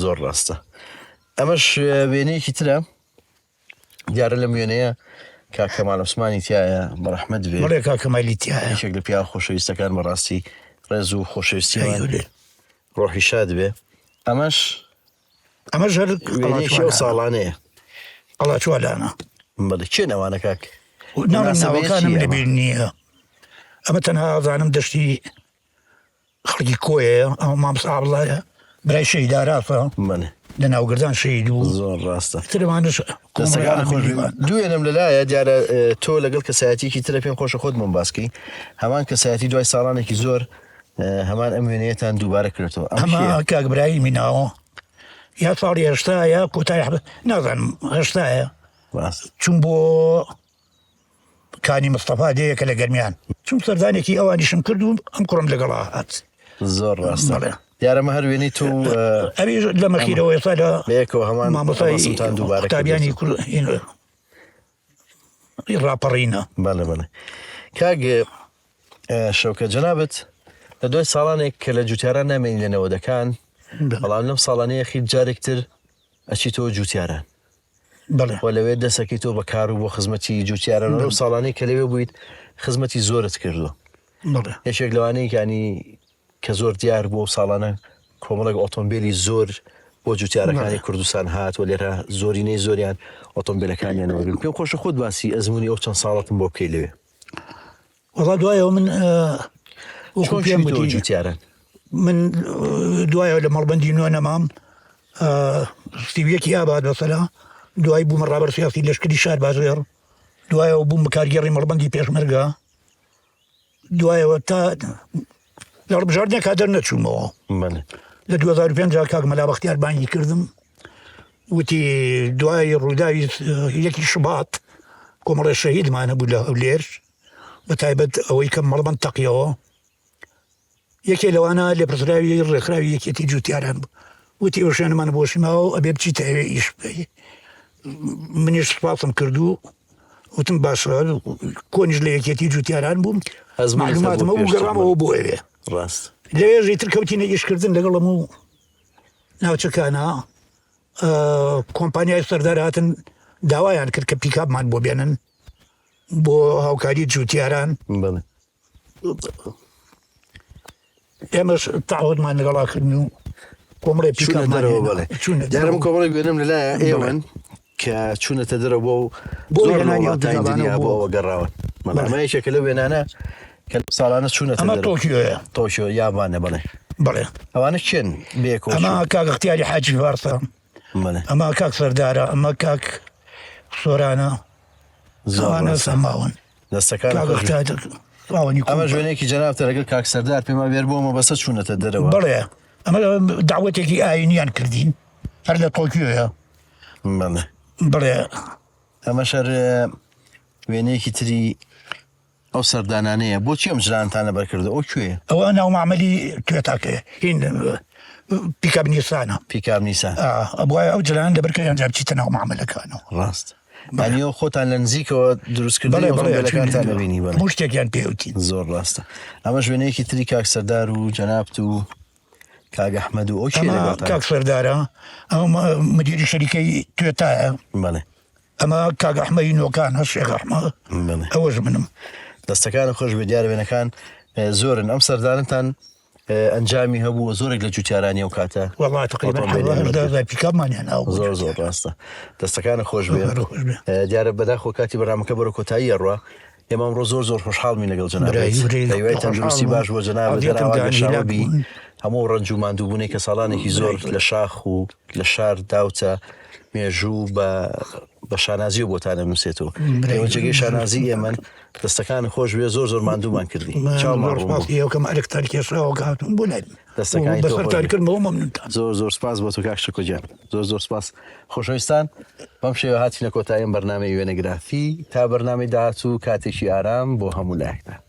زۆر ڕاستە. ئەمەش وێنەیەکی ترە دیارە لەم وێنەیە کاک کەمال عوسمانی تایە بەڕەحمەت بێ. بەڵێ کاک کەمالی تایە. یەکێک لە پیاوە خۆشەویستەکان بەڕاستی ڕێز و خۆشەویستیمان ڕۆحی شاد بێ. ئەمەش ئەمەش هەر وێنەیەکی ئەو ساڵانەیە. قەڵاچوالانە. بەڵێ کێن ئەوانە کاک؟ ناڵێم ناوەکانم لەبیر نییە. ئەمە تەنها ئەزانم دەشتی خەڵکی کۆیەیە ئەمە مامۆستا عەبدوڵایە برای شەهید ئاراسە بەڵێ لە ناوگردان شەهید بوو زۆر ڕاستە تر ئەوانەش دەستەکانت خۆش بێ. دوێنم لەلایە دیارە تۆ لەگەڵ کەسایەتیەکی ترە پێم خۆشە خۆت بۆم باس کەی هەمان کەسایەتی دوای ساڵانێکی زۆر هەمان ئەم وێنەیەتان دووبارە کردەوە ئەم ئەمە کێیە؟ کاک برایمی ناوە یا ساڵی هەشتایە کۆتای نازانم هەشتایە ڕاست چون بۆ کانی مستەفا دێیەکە لە گەرمیان چوم سەردانێکی ئەوانیشم کرد و ئەم کوڕم لەگەڵا هات. زۆر ڕاستە بەڵێ. دیارە مە هەر وێنەی تۆ و ئەویش لە مەخیرەوە ئێستا لە بەیەکەوە هەمان مامۆستای ڕەسمتان دووبارە قوتابیانی کردووەتەوە. کور هین ڕاپەڕینە. بەڵێ بەڵێ کاک شەوکەت جەنابت لە دوای ساڵانێک کە لە جوتیاران نامێنی لە نەوەدەکان بەڵام لەم ساڵانەی ئەخیر جارێک تر ئەچیتەوە جوتیاران بەڵێ. و لەوێ دەست ئەکەیتەوە بە کار و بۆ خزمەتی جوتیاران و لەو ساڵانەی کە لەوێ بوویت خزمەتی زۆرت کردووە. بەڵێ. یەکێک لەوانەی یانی کە زۆر دیار بوو ئەو ساڵانە کۆمەڵێک ئۆتۆمبێلی زۆر بۆ جوتیارەکانی کوردستان هات و لێرە زۆرینەی زۆریان ئۆتۆمبێلەکانیان وەرگرت. پێم خۆشە خۆت باسی ئەزموونی ئەو چەند ساڵەتم بۆ بکەی لەوێ. وەڵا دوایەوە من وەکو چۆن پێم چوویتەوە وتی جوتیاران؟ من دوایەوە لە مەڵبەندی نوێ نەمام 31 ئاب هات بەسەرا دوای بوومە ڕابەر سیاسی لەشکری شار بازێڕ دوایەوە بووم بە کارگێڕی مەڵبەندی پێشمەرگە دوایەوە تا لە هەڵبژاردنێکا دەرنەچوومەوە بەڵێ. لە 2005 کاک مەلا بەختیار بانگی کردم وتی دوای ڕووداوی یەکی شوبات کۆمەڵێ شەهیدمان هەبوو لە هەولێر بە تایبەت ئەوەی کە مەڵبەند تەقیەوە یەکێ لەوانە لێپرسراوی ڕێکخراوی یەکێتی جوتیاران بوو وتی ئەو شوێنەمان بۆشی ماوە و ئەبێ بچیتە ئەوێ ئیش بکەی منیش سوپاسم کرد و وتم باشە کۆنیش لە یەکێتی جوتیاران بووم ئەزموونت هەبوو معلوماتم هەبوو پێشتر، گەڕامەوە بۆ ئەوێ ڕاست لەوێش ئیتر کەوتینە ئیشکردن لەگەڵم و ناوچەکانە کۆمپانیای سەردار هاتن داوایان کرد کە پیکابمان بۆ بێنن بۆ هاوکاری جوتیاران بەڵێ ئێمەش تەعاهودمان لەگەڵا کردن و کۆمەڵێ چوونە پیکابمان دەرەوە هێنا. بەڵێ چوونە دیارە من دەرەوە. کۆمەڵێک وێنەم لەلایە ئێوەن کە چوونەتە دەرەوە بۆ بۆ زۆر لە هێنانی ئەو وڵاتانی پیکابانە دنیا بۆ بۆ ئەوە گەڕاون بەڵێ بەڵێ. ئەمە یەکێکە لەو وێنانە کە لەو ساڵانە چوونەتە ئەمە دەرەوە تۆکیۆیە. تۆکیۆ یابانە بەڵێ بەڵێ. ئەوانە کێن بەیەکەوە ئەمە چوون؟ کاک ئەختیاری حاجی فارسە. بەڵێ. ئەمە کاک سەردارە، ئەمە کاک سۆرانە. زۆر ئەوانە ڕاستە. سەماون. دەستەکانت کاک خۆش بێ. ئەختیار خاوەنی ئەمەش کۆمپانیا. وێنەیەکی جەنابتە لەگەڵ کاک سەردار پێم وابێ هەر بۆ مەبەستە چوونەتە دەرەوە. بەڵێ ئەمە دەعوەتێکی ئایینیان کردین هەر لە تۆکیۆیە. بەڵێ. بەڵێ. ئەمەش هەر وێنەیەکی تری ئەو سەردانانەیە. بۆچی ئەم جلانەتان لەبەر کردووە؟ ئەو کوێیە؟ ئەوە ناو مەعمەلی توێتاکەیە. هین پیکاب نیسانە. پیکاب نیسان. ئەبوایە ئەو جلانە لەبەر کەی ئەنجا بچیتە ناو مەعمەلەکانەوە. ڕاست. یانی ئەو خۆتان لە نزیکەوە دروستکردنی بەڵێ بەڵێ ئۆتۆمبێلەکانتان ئەبینی. بەڵێ. هەموو شتێکیان پێ وتین. زۆر ڕاستە. ئەمەش وێنەیەکی تری کاک سەردار و جەنابت و کاک ئەحمەد و ئەو کێ ئەمە لەگەڵتانە؟ کاک سەردارە، ئەمە مدیری شەریکەی توێتایە. بەڵێ. ئەمە کاک ئەحمەدی نۆکانە، شێخ ئەحمە، بەڵێ. ئەوەش منم. دەستەکانت خۆش بێت، دیارە وێنەکان زۆرن. ئەم سەردانەتان ئەنجامی هەبوو و زۆرێک لە جوتیارانی ئەو کاتە وەڵا تقریبا ئۆتۆمبێلیان هەژدە وەرگرت. هەزار پیکابمان هێناوە بۆ زۆر زۆر جوتیاران. ڕاستە. دەستەکانت خۆش بێ. زۆر خۆش بێ. دیارە بەداخەوە کاتی بەرنامەکە بەرەو کۆتایی ئەڕوا. ئێمە ئەمڕۆ زۆر زۆر خۆشحاڵ بووین لەگەڵ جەنابت. برای برای بە هیوای تەندروستی خۆشحاڵ بووم. باش بۆ جەنابت، هەر ئازیەتم ئاوا دان گەشاوە هیلاک بی. بوون. هەموو ئەو ڕەنج و ماندووبوونەی کە ساڵانێکی زۆر برای لە شاخ و لە شار داوتە مێژوو بە بە شانازیەوە بۆتان ئەنووسێتەوە. برای ئێوە جێگەی شانازی ئێمەن. دەستەکانت خۆش بێ زۆر زۆر ماندوومان کردی. چاومان زۆر ڕوون سپاس بوو. ئێوە کە ئەرکتان کێشاوە کە هاتوون بۆ لای من. دەستەکانی تۆ خۆش بەسەرتان بێ. کردمەوە مەمنونتان. زۆر زۆر سپاس بۆ تۆ کاک شکۆ گیان. زۆر زۆر سپاس. خۆشەویستان بەم شێوە هاتینە کۆتایی ئەم بەرنامەی وێنەگرافی. تا بەرنامەی داهاتوو کاتێکی ئارام بۆ هەموو لایەکتان.